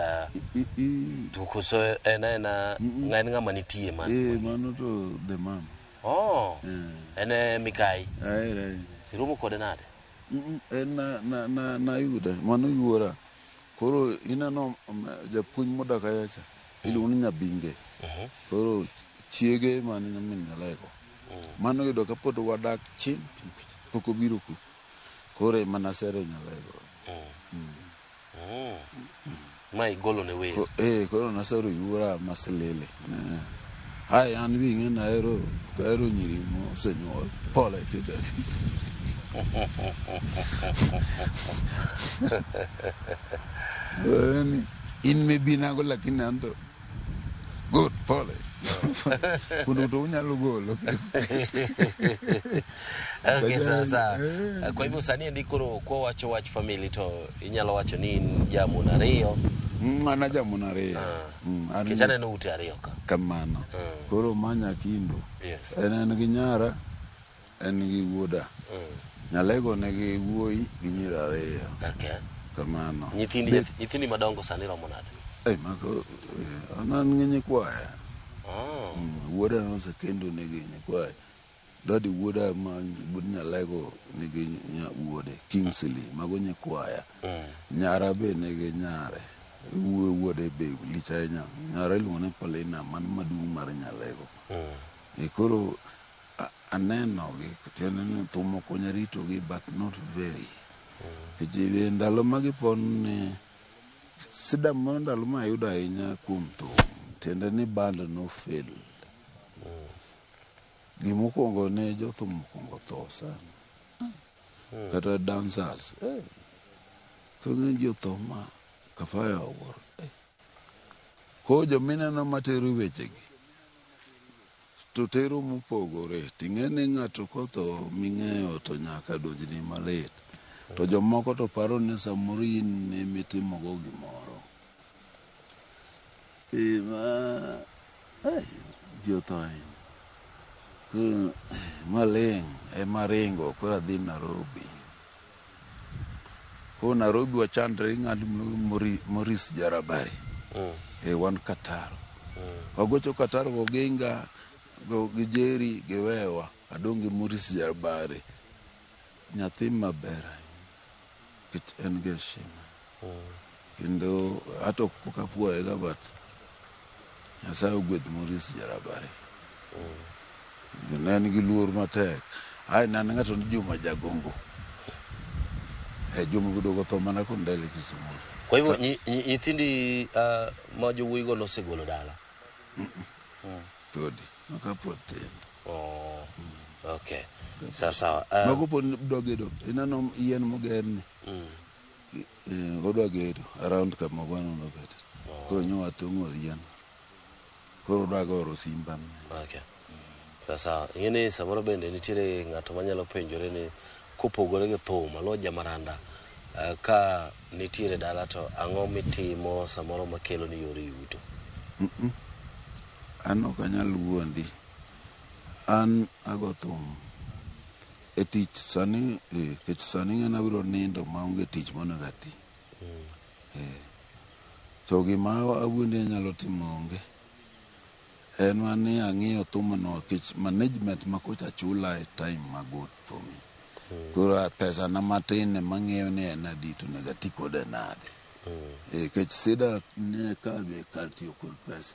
to koso en aena en ng'ama nitie man. Mano to the man. Oh. En Mikai. Aere. Iromo kode nade? En na nayude, mano yuora. Koro ineno japuonj modak kacha iluongo ni Nyabinge. Koro chiege mane nyamin Nyalego. Mano yudo ka pod wadak chien pok obiro ku. Koro ema nasero Nyalego. Ma igolo ne wer. Koro nasero yuora masilili. Ai an bi ing'e nahero ahero nyiri mosenyuol. Pole kika. In mibinago lakini anto good pole. Kundo to unyalo golo. Okay, sawa sawa. Kwa hivyo sani endi koro kwa wacho wach family to inyalo wacho ni in jamon ariyo. An ajamon ariyo. Nikech aneno ute ariyo ka. Kamano. Koro ma Nyakindo. Yes. En gi nyara, en gi wuoda. Nyalego nigi wuoyi gi nyiri ariyo. Okay. Kamano. Nyithindi Bet- nyithindi madongo sani romo nade? Eh, mago eh, an an gi nyikwaya. Oh. Wuoda nosekendo nigi nyikwaye. Dadi wuoda ma wuod Nyalego nigi wuode Kingsley, mago nyikwaya. Nyara be nigi nyare. Wuode be lich ahinya. Nyara iluongo ni Paulina, mano maduong' mar Nyalego. E koro anenogi, tiende ni thum okonya ritogi but not very. Nikech e ndalo ma gipon ni sida moro ndalo ma ayudo ahinya kuom thum, tiende ni band no fail. Gimokwongo ne jothum okwongo tho sana. Kata dancers. Koro ng'eny ji otho ma Kafaya owuoro. Koro jomineno matero wechegi to tero mopogore. Ting'e ni ng'ato kotho ming'eyo to nyaka donjni malit. To jomoko to paro ni samoro in emitimogo gimoro. Ma ji otho ahinya. Koro maling' ema ringo koro adhi Nairobi. Koro Nairobi wachandre gi ng'at miluongo Maurice Jarabari. Wan Kataro. Wagocho Kataro goginga gi Jerry giwewa. Adong' gi Maurice Jarabari. Nyathi maber ahinya. Nikech en gi heshima. Kendo ato pok apuoyega but Nyasaye ogwedh Maurice Jarabari. Ne en gi luor matek. Ae ne an ng'ato ni Juma Jagongo. Juma oduogo tho mana Kondele Kisumu. Kwa hivyo nyithindi ma jowuoyigo nosegolo dala? Podi, maka pod tindo. Oh, okay. Sawa sawa. Mago pod dwa gedo. Ineno yien mogerni. Odwa gedo around kama gweno nobete. Koro nyo watong'o yien. Koro odwa goro simba. Okay. Sawa sawa. Ing'e ni samoro bende nitiere ng'ato manyalo penjore ni kopogore gi thum, Aluoch Jamaranda, ka nitiere dala to ang'o mitimo samoro makelo ni yor yuto? An ok anyal wuondi. An ago thum e tich sani, nikech sani ng'eny abiro nindo maonge tich monego ati. To gima awuondi anyalo timo onge. En mana ni ang'iyo thumno nikech management ma kocha chula e time ma good for me. Koro pesa na matin ema ang'iyo ni en adi to onego ati kode nade. Nikech sida ne ka be kar tiyo kod pesa.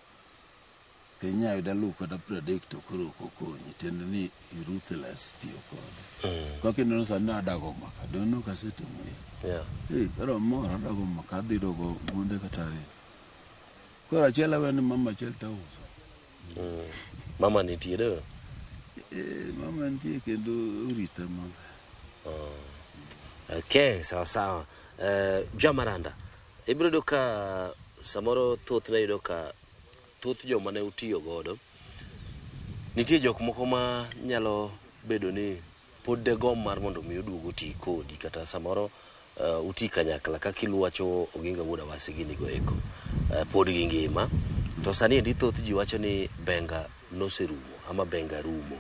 Inyalo yudo alufu kata 30 to koro ok okonyi. Tiende ni i ruthless tiyo kode. Kaka ineno sani adago maka. Donge ok asetimo yie? Koro amor adago maka adhi dogo gunde kata ariyo. Koro achiel awe ni mama achiel tauso. Mama nitie do? Mama nitie kendo orita maber. Okay, sawa sawa. Jamaranda, ibiro yudo ka samoro thothne yudo ka thoth joma ne utiyo godo nitie jok moko ma nyalo bedo ni pod degomb mar mondo mi oduog oti kodi kata samoro uti kanyakla kaka iwacho Oginga Wuod Awasi gini go eko pod gingima to sani endi thoth ji wacho ni benga noserumo ama benga rumo.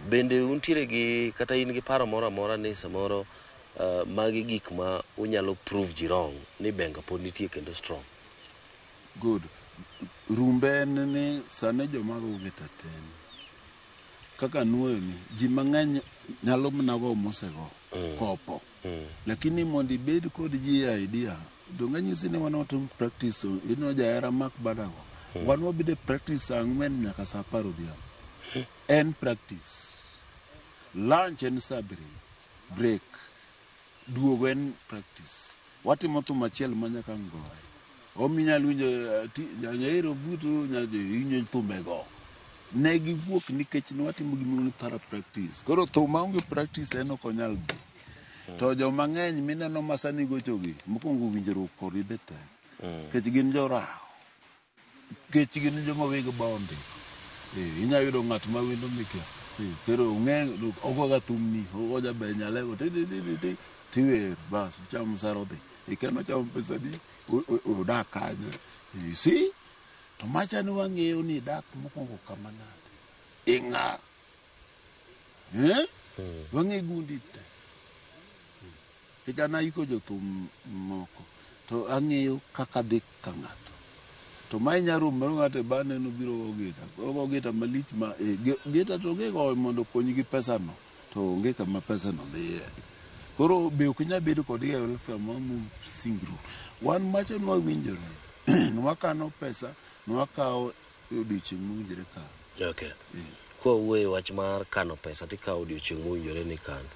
Bende untiere gi kata in gi paro moro amora ni samoro magi gik ma unyalo prove ji wrong ni benga pod nitie kendo strong? Good. Rumbe en ni sani joma go gita tin. Kaka nuoyo ni ji mang'eny nyalo mana go mosego kopo. Lakini mondo ibed kod ji e idea, donge anyisi ni wan watimo practice, ineno jahera mak badago. Wan wabedo e practice saa 4 nyaka saa 10 odhiambo. En practice. Lunch en saa 7, break. Duogo en practice. Watimo thum achiel ma nyaka ngore. Omiyo inyalo winjo Nyaero vuto iwinjo thumego. Ne giwuok nikech ne watimo gimiluongo ni thorough practice. Koro thum maonge practice en ok onyal dhi. To joma ng'eny mineno ma sani gochogi, mokwongo winjruok kodgi be tek. Nikech gin jorawo. Nikech gin joma weg bondi. Inyalo yudo ng'at ma wendo mikia. Koro ong'e ogoga thumni, ogo jaber Nyalego ti ti ti ti tiwer bas ichamo msara odhi. Ikia chamo pesa adi, odak kanye. You see? To macha ni wang'eyo ni dak mokwongo kama nade. Ing'a. Wang'e gundi te. Nikech an aiko jothum moko to ang'eyo kaka dhi ka ng'ato. To ma inya romo mar ng'ato e bar neno biro go gita. Ogo gita malich ma e, gita to gigoyo mondo okonyi gi pesa no to onge kama pesa no dhiye. Koro be ok inyal bedo kodgi e welfare ma singru. Wan macha nwawinjore. Nwakano pesa, nwakawo e odiochieng' mowinjore kawo. Okay. Kwa wuoyo e wach mar kano pesa tikawo odiochieng' mowinjore ni kano.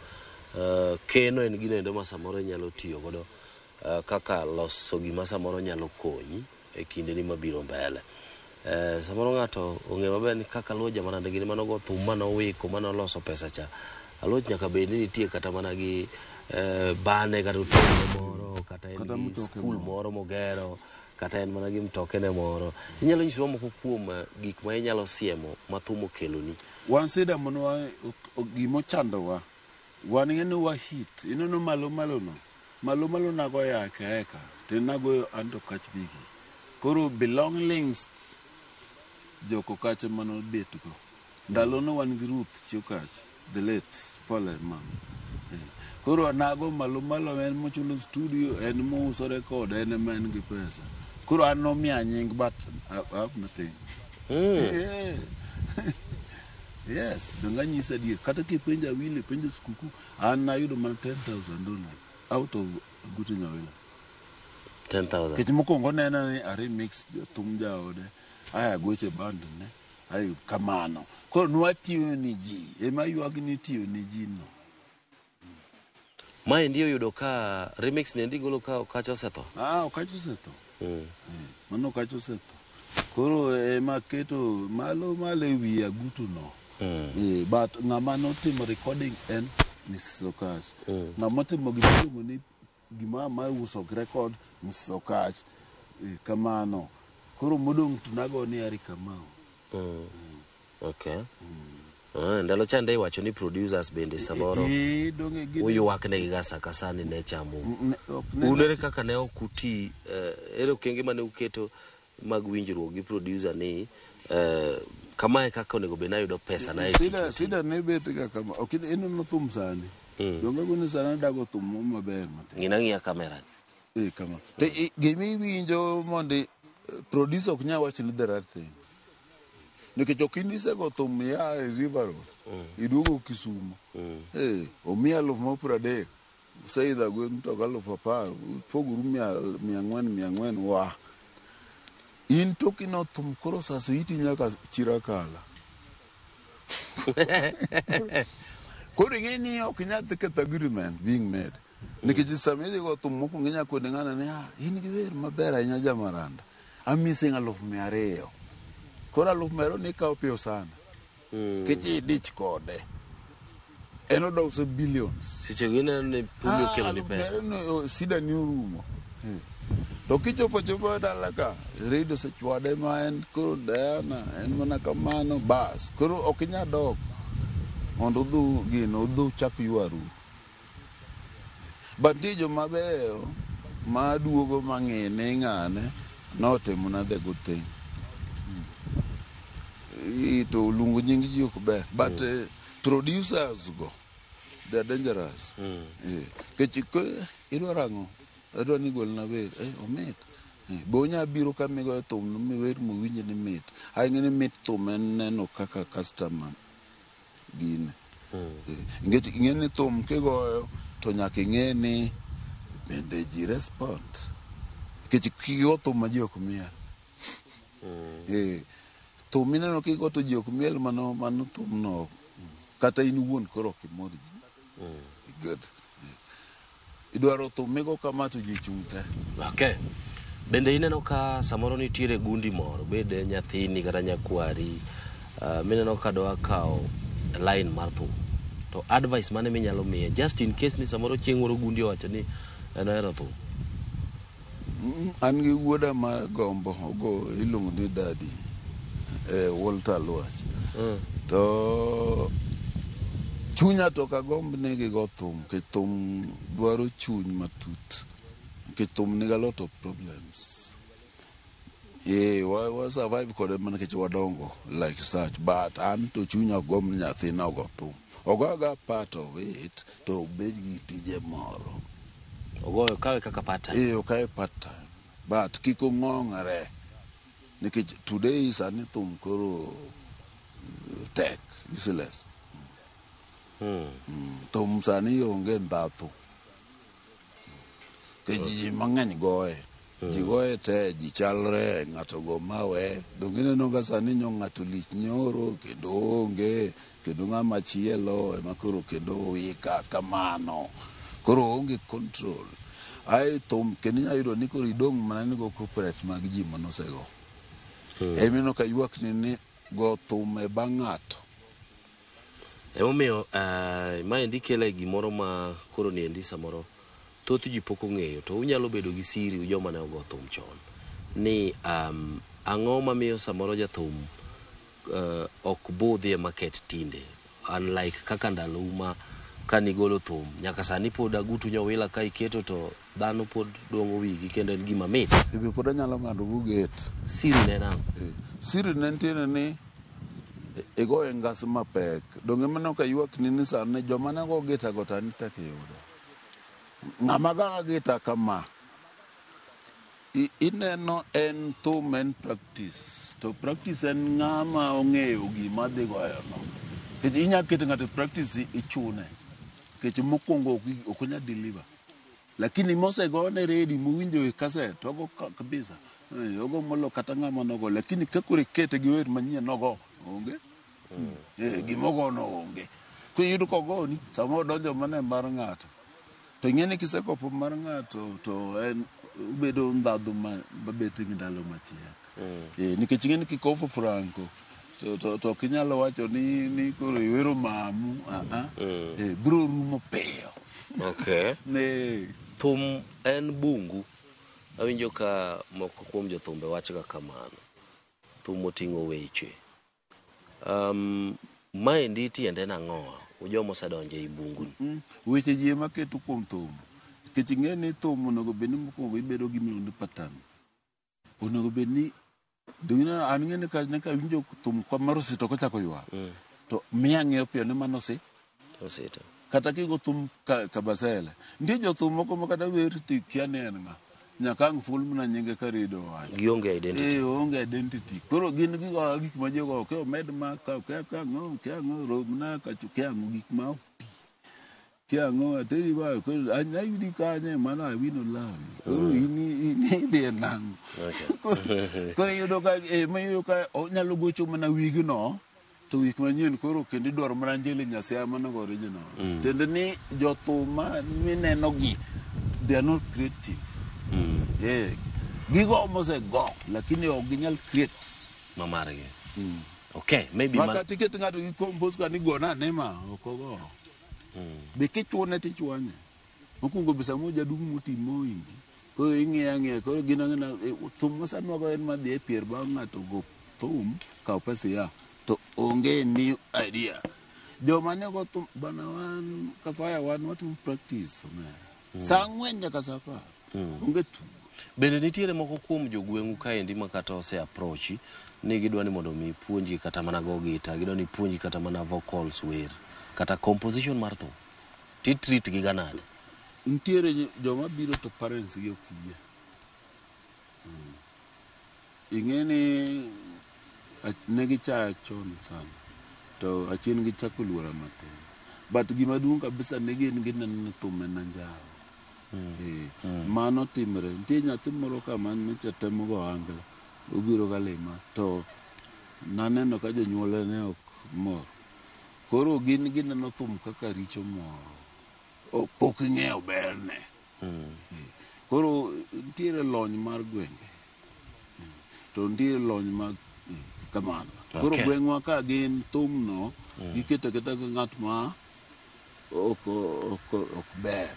Keno en gino endo ma samoro inyalo tiyo godo kaka loso gima samoro nyalo konyi e kindeni mabiro mbele. Samoro ng'ato ong'eyo maber ni kaka Aluoch Jamaranda gini manogo thum manowiko manoloso pesa cha. Aluoch nyaka bed ni nitie kata mana gi bane kata otende moro kata en Kata gi mtoke skul moro. moro mogero kata en mana gi mtokene moro. Inyalo nyisowa moko kuom gik ma inyalo siemo ma thum okeloni. Wan sida mondo gimochandowa. Wan ing'e ni wa hit. Ineno malo malo no. Malo malo nagoyo eka eka. To nagoyo anto kach bigi. Koro belongings joko kacha manobet go. Ndalo no wan gi Ruth Chokach, the late pole mama. Koro nago malo malo en mochulo studio, en mouso record, en ema en gi pesa. Koro an nomiya nying but I have nothing. Yeah. Yes, donge anyisi adier. Kata kipenjo Awilo, ipenjo Skuku, an nayudo mana $10,000 only out of Guto Nyawila. 10,000. Nikech mokwongo nena ni a remix thum jaode, aya goche band ne, ayo kamano. Koro nwatiyo ni ji, ema ywak ni tiyo ni ji no. Maendi oyudo ka remix ni endi golo ka Okacha osetho. Ah, Okacha osetho. Mano Okacha osetho. Koro ema keto malo malo e wi agutu no. But ng'ama notimo recording en Mrs. Okach. Ng'ama otimo gima iluongo ni gima ma uso record Mrs. Okach. Kamano. Koro modong' to nago ni Eric Kamau. Okay. Ndalo chande iwacho ni producers bende samoro donge gin uywak negi ga saka sani ne chamo. Ne, ok ne Un ere kaka ne ok uti ere okenge mane uketo mag winjruok gi producer ni kamae kaka onego bed nayudo pesa na e tich Sida, sida ne bet ga kama. Ok ineno thum sani. Donge gone sani dago thum mo maber matin. Ng'ina ng'iya kamera ni. Kama. To gima iwinjo mondo producer ok nyal wacho ni the right thing. Nikech ok in isego thum ya e River Road. Iduogo Kisumo. Omiya 30,000. Useidho gwen mtoka 10,000. Upogoru 400 400 wa. In tokino thum koro saso iti nyaka Chirakala. Koro ing'e ni ok inyal dhi ketho agreement being made. Nikech sama idhi go thum mokwongo inya kone ng'ano ni in gi wer maber ahinya Jamaranda. Amiyi siling 200,000. Koro 200,000 ni ikawo piyo sana. Nikech idich kode. En odwa uso billions. Seche go ineno ni thum okelo ni pesa. 200,000 sida ni orumo. To kichopo chopo e dala ka, radio osechwade ma en koro Diana, en mana kamano, bas. Koro ok inyal dok mondo udhu gino, udhu chak ywaru. But nitie joma beyo ma duogo ma ng'ine ng'ane notimona the good thing. To luongo nying ji ok ber. But producers go, they are dangerous. Nikech idwaro ang'o? Adwa ni golna wer. Omit. Be onya biro kama igoyo thum no miwer mowinj ni mit. Aing'e ni mit thum en neno kaka customer gine. Nikech ing'e ni thum kigoyo to nyaka ing'e ni bende ji respond. Nikech kigo thum ma ji ok miel. Thum mineno kigo to ji ok miel mano thum no. Kata in iwuon koro ok imor ji. Good. Idwaro thum migo kama to ji chung' te. Okay. Bende ineno ka samoro nitiere gundi moro, bed nyathini kata nyakwari, mineno ka dwa kawo line mar thum. To advice mane minyalo miye just in case ni samoro chieng' moro gundi owacho ni en ohero thum. An gi wuoda ma gombo ogo iluongo ni Daddy, Walter Aluoch. To chunya to ok agomb ni gigo thum, nikech thum dwaro chuny matut. Nikech thum nigi a lot of problems. Wa survive kode mana nikech wadongo like such, but an to chunya ok gomb ni nyathina ogo thum. Ogo agoya part of it to obed gi tije moro. Ogoyo kawe kaka part time. Eh, okawe part time. But kik ong'ong're. Nikech today sani thum koro tek, useless. Thum sani onge ndhathu. Nikech ji mang'eny goye. Ji goye te, ji chalre, ng'ato go mawe. Donge ineno ka sani nyo ng'ato lich nyoro kendo onge, kendo ng'ama chielo ema koro kendo wika kamano. Koro onge control. Ae thum kendo inyalo yudo ni koro idong' mana ni go copyright mag ji manosego. Emineno ka ywak ni go thum e bang' ng'ato. Emomiyo maendi kelo e gimoro ma koro niendi samoro thoth ji pok ong'eyo to unyalo bedo gi siri joma ne ogo thum chon ni ang'o mamiyo samoro jathum ok budhi e market tinde unlike kaka ndalou ma kanigolo thum nyaka sani pod agutu nyowila ka iketo to dhano pod duong'o wigi kendo en gima mit. Be pod anyalo ng'ado go gate. Siri ne nang'o? Siri ne nitiere ni igoye ngas mapek. Donge mano ka ywak ni sani joma ne go gita go tani tek yudo. Ng'ama goyo gita kama ineno en thum en practice. To practice en ng'ama ong'eyo gima dhi goyo no. Nikech inya keto ng'ato e practice ichune. Nikech mokwongo ok onyal deliver. Lakini mosegone ready mowinjo e cassette ogo kabisa. Ogo molo kata ng'ama nogo. Lakini ka koro ikete gi wer manyien nogo onge. Gimogo no onge. Kiyudo kogoni samoro odonjo mana e mar ng'ato. To ing'e ni kisekopo mar ng'ato to en obedo ndhadhu mabet gi ndalo machiek. Nikech ing'e ni kikopo Franco to ok inyalo wacho ni koro iwero mamu. Biro rumo piyo. Okay. Thum en bungu. Awinjo ka moko kuom jothumbe wacho ga kamano. Thum oting'o weche. Maendi tiende nang'o? Joma osedonjo ei bungu ni. Weche ji ema keto kuom thum. Nikech ing'e ni thum onego bed ni mokwongo ibedo gi miluongo ni pattern. Onego bed ni an ng'e ni ka awinjo thum mar osito kochako ywak to miya ng'eyo piyo ni mano osito. Kata kigo thum Kabasele. Nitie jothum moko ma kata wer to ikia ni en ng'a. Nyaka ang' ful mana nyinge ka redio owacho. Gionge identity. Onge identity. Koro gin gigo gik ma jogo ok omed ma ka ang'o kia ang'o romna kacho kia ang'o gik ma ok ti. Kia ang'o ateri ba koro ayudi kanye mana awino lawi. Koro in idhi e nang'o. Koro iyudo ka iyudo ka onyalo gocho mana wigno to wik manyien koro kendo idwaro mana Njili Nyasaye mano go original. Tiende ni jothum ma mineno gi they are not creative. Gigo mosego lakini ok ginyal create ma margi. Okay, maybe Makata iket ng'ato gi compose ka ni gona ane ma ok ogo. Be kichune tichwanye. Mokwongo be samoro jaduong' moti moingi. Koro ing'iyo ang'iya koro gin ang'ina thum ma sani wago en madhi e pier bang' ng'ato go thum kaw pesa ia to onge new idea. Joma ne go thum bana wan Kafaya wan watimo practice omera. Sa 4 nyaka sa 10. Onge tugo. Bende nitiere moko kuom jogweng'u kaendi ma kata ose approach ni gidwa ni mondo mi puonjgi kata mana go gita, gidwa ni puonjgi kata mana vocals wer, kata composition mar thum. Ti treat gi ga nade? Nitiere joma biro to parents gi ok yie. Ing'e ni ne gichaya chon sana to achien gichako luora matin. But gima duong' kabisa ne gin gineno ni thum en anjawo. Mano timre. Nitie nyathi moro ka mane temo go ohangla, obiro ga lima to naneno ka jonyuolne ne ok mor. Koro gin gineno thum kaka richo moro. Pok ing'eyo berne. Koro nitiere lony mar gwenge. To nitiere lony mag kamano. Koro gweng'wa ka gin thum no, giketo aketa ka ng'at ma ok ber.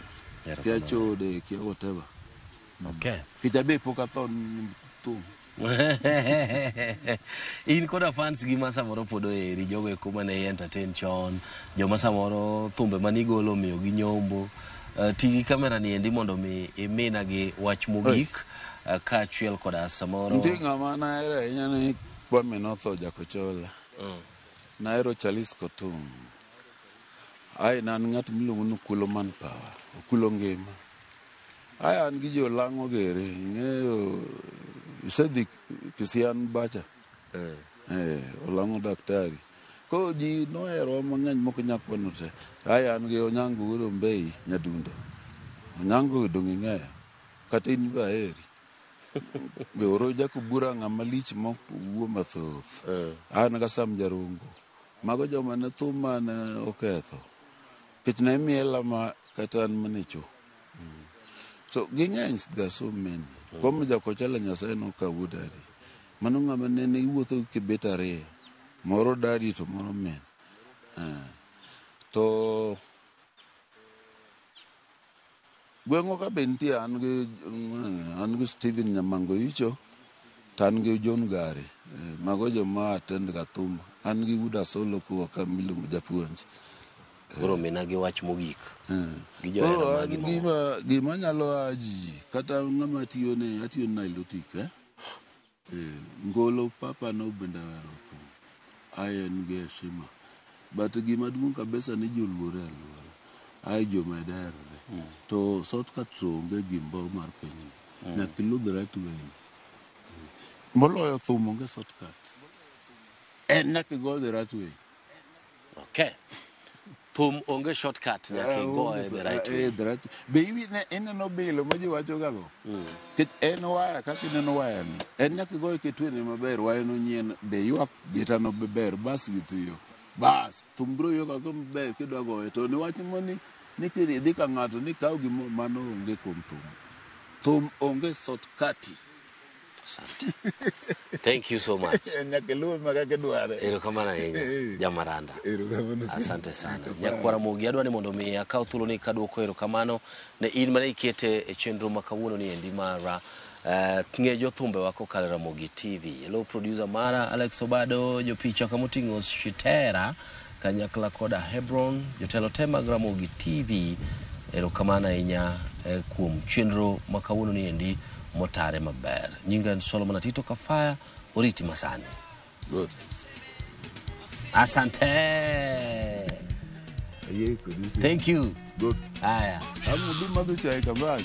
Kia chode, kia whatever. Nikech abe pok atho thum. In koda fans gi ma samoro pod oheri, jogo eko mane entertain chon, joma samoro thumbe manigolo omiyo gi nyombo. Ti gi kamera ni endi mondo mi imina gi wach mogik kaachiel koda samoro. Nitie ng'ama nahero ahinya ni Kwame notho Jakochola. Nahero Charles Kotum. Ae ne an ng'at miluongo ni Okulo Manpower, Okulo Ngima. Aya an gi jolang'o gere, ing'eyo isedhi Kisian bacha. Olang'o daktari. Koro ji noherowa mang'eny mok inya kwano te. Aya an gi Onyango wuod Ombei Nyadundo. Onyango dong' ing'eyo. Kata in be aheri. Be oro Jakubura ng'ama lich mok wuo mathoth. An ga Sam Jarungo. Mago joma ne thum mane oketho. Nikech ne miela ma kata an mana e cho. So ging'eny there are so many. Kwame Jakochala Nyasaye nokawo wuod adi. Mano ng'ama nene iwuotho gi kibet ariyo. Moro dadi to moro min. To gweng'wa ka be nitie an gi Stephen Nyamango Icho to an gi John Gare. Mago joma attend ga thum. An gi Wuod Asolo kowuok ka miluongo japuonj. Koro mina gi wach mogik. Gi johera magi moko. Gima nyalo aji ji kata ng'ama atiyo ne atiyo Nilotic Ngolo papa no bende ohero thum. Ae en gi heshima. But gima duong' kabisa ni ji oluore aluora. Ae joma iderre. To shortcut to onge gimoro mar pinyni. Nyaka iluw the right way. Moloyo thum onge shortcut. En nyaka igo the right way. Okay. Thum onge shortcut nyaka igoye the right way. The right. Be ineno bilo ma ji wacho ga go? Nikech en waya kaka ineno waya ni. En nyaka igoye kitwene maber, waya no nyien be ywak gita no be ber, bas gitiyo. Bas, thum biro ywak kaka maber kidwa goye. To niwach moni ni kidhi ka ng'ato ni kaw gimo mano onge kuom thum. Thum onge shortcut. Asante. Thank you so much. Nyaka iluwe ma kaka idware. Erokamano ahinya, Jamaranda. Erokamano. Asante sana. Nyakwara Mogi, adwa ni mondo mi akaw thuolo ni kaduoko erokamano ne in mane ikete e chenro ma kawuono ni endi mara ng'e jothumbewa kokalo e Ramogi TV. Hello producer mara Alex Obado, jopicha kamoting'o Shitera kanyakla koda Hebron, jotelo te mag Ramogi TV. Erokamano ahinya kuom chenro ma kawuono ni endi motare maber. Nyinga en Solomon Atito Kafaya, oriti masani. Good. Asante. Thank you. Good. Aya. Amudu madho chai kabaga.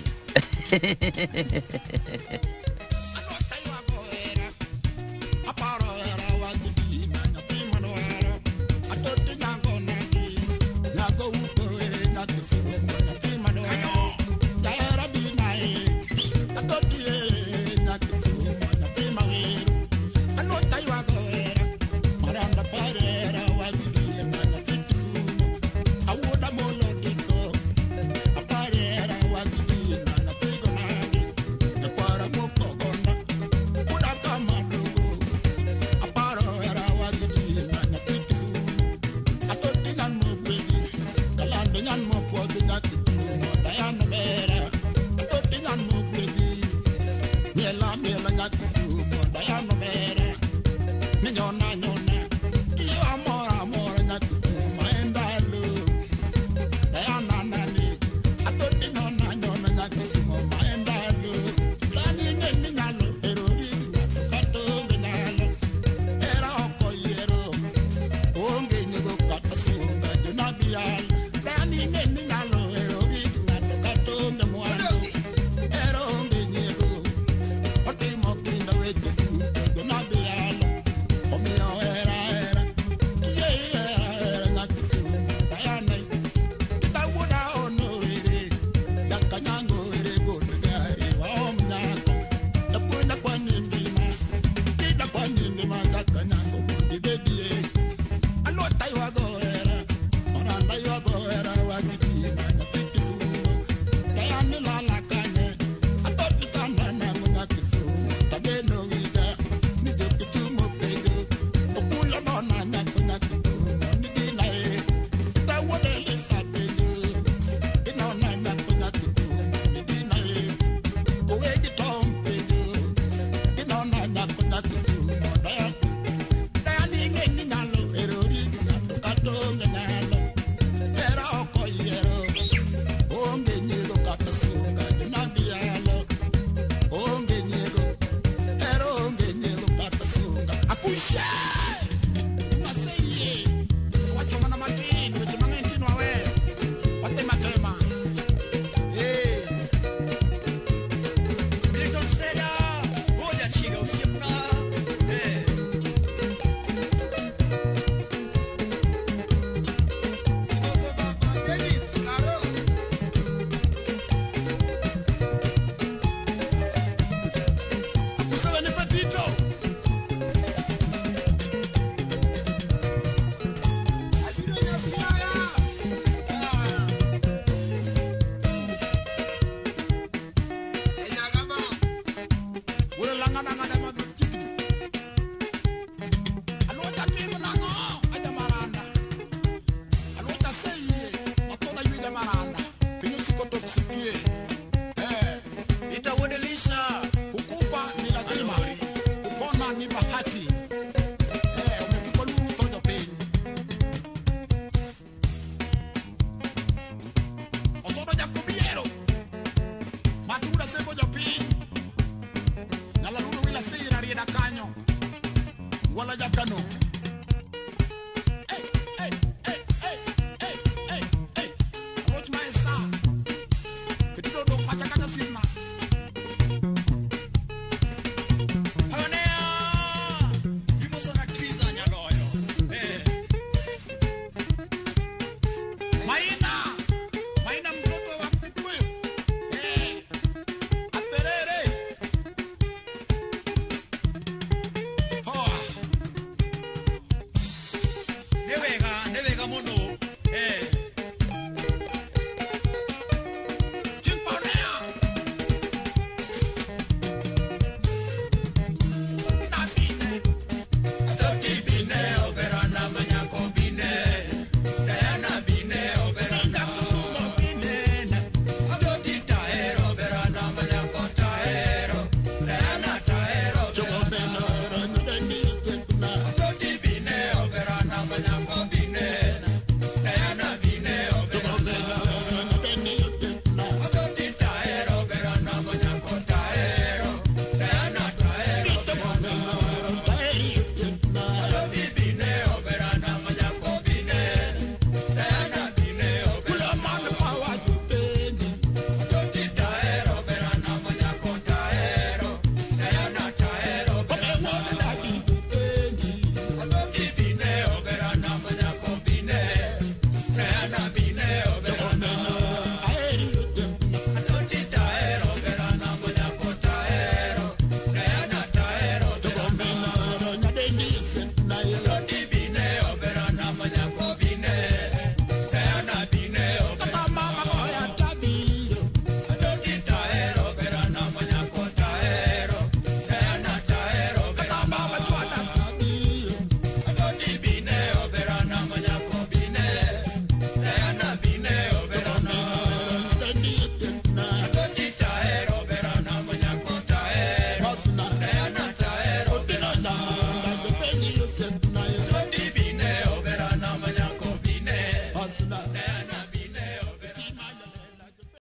Omiyo ng'ada machiegni.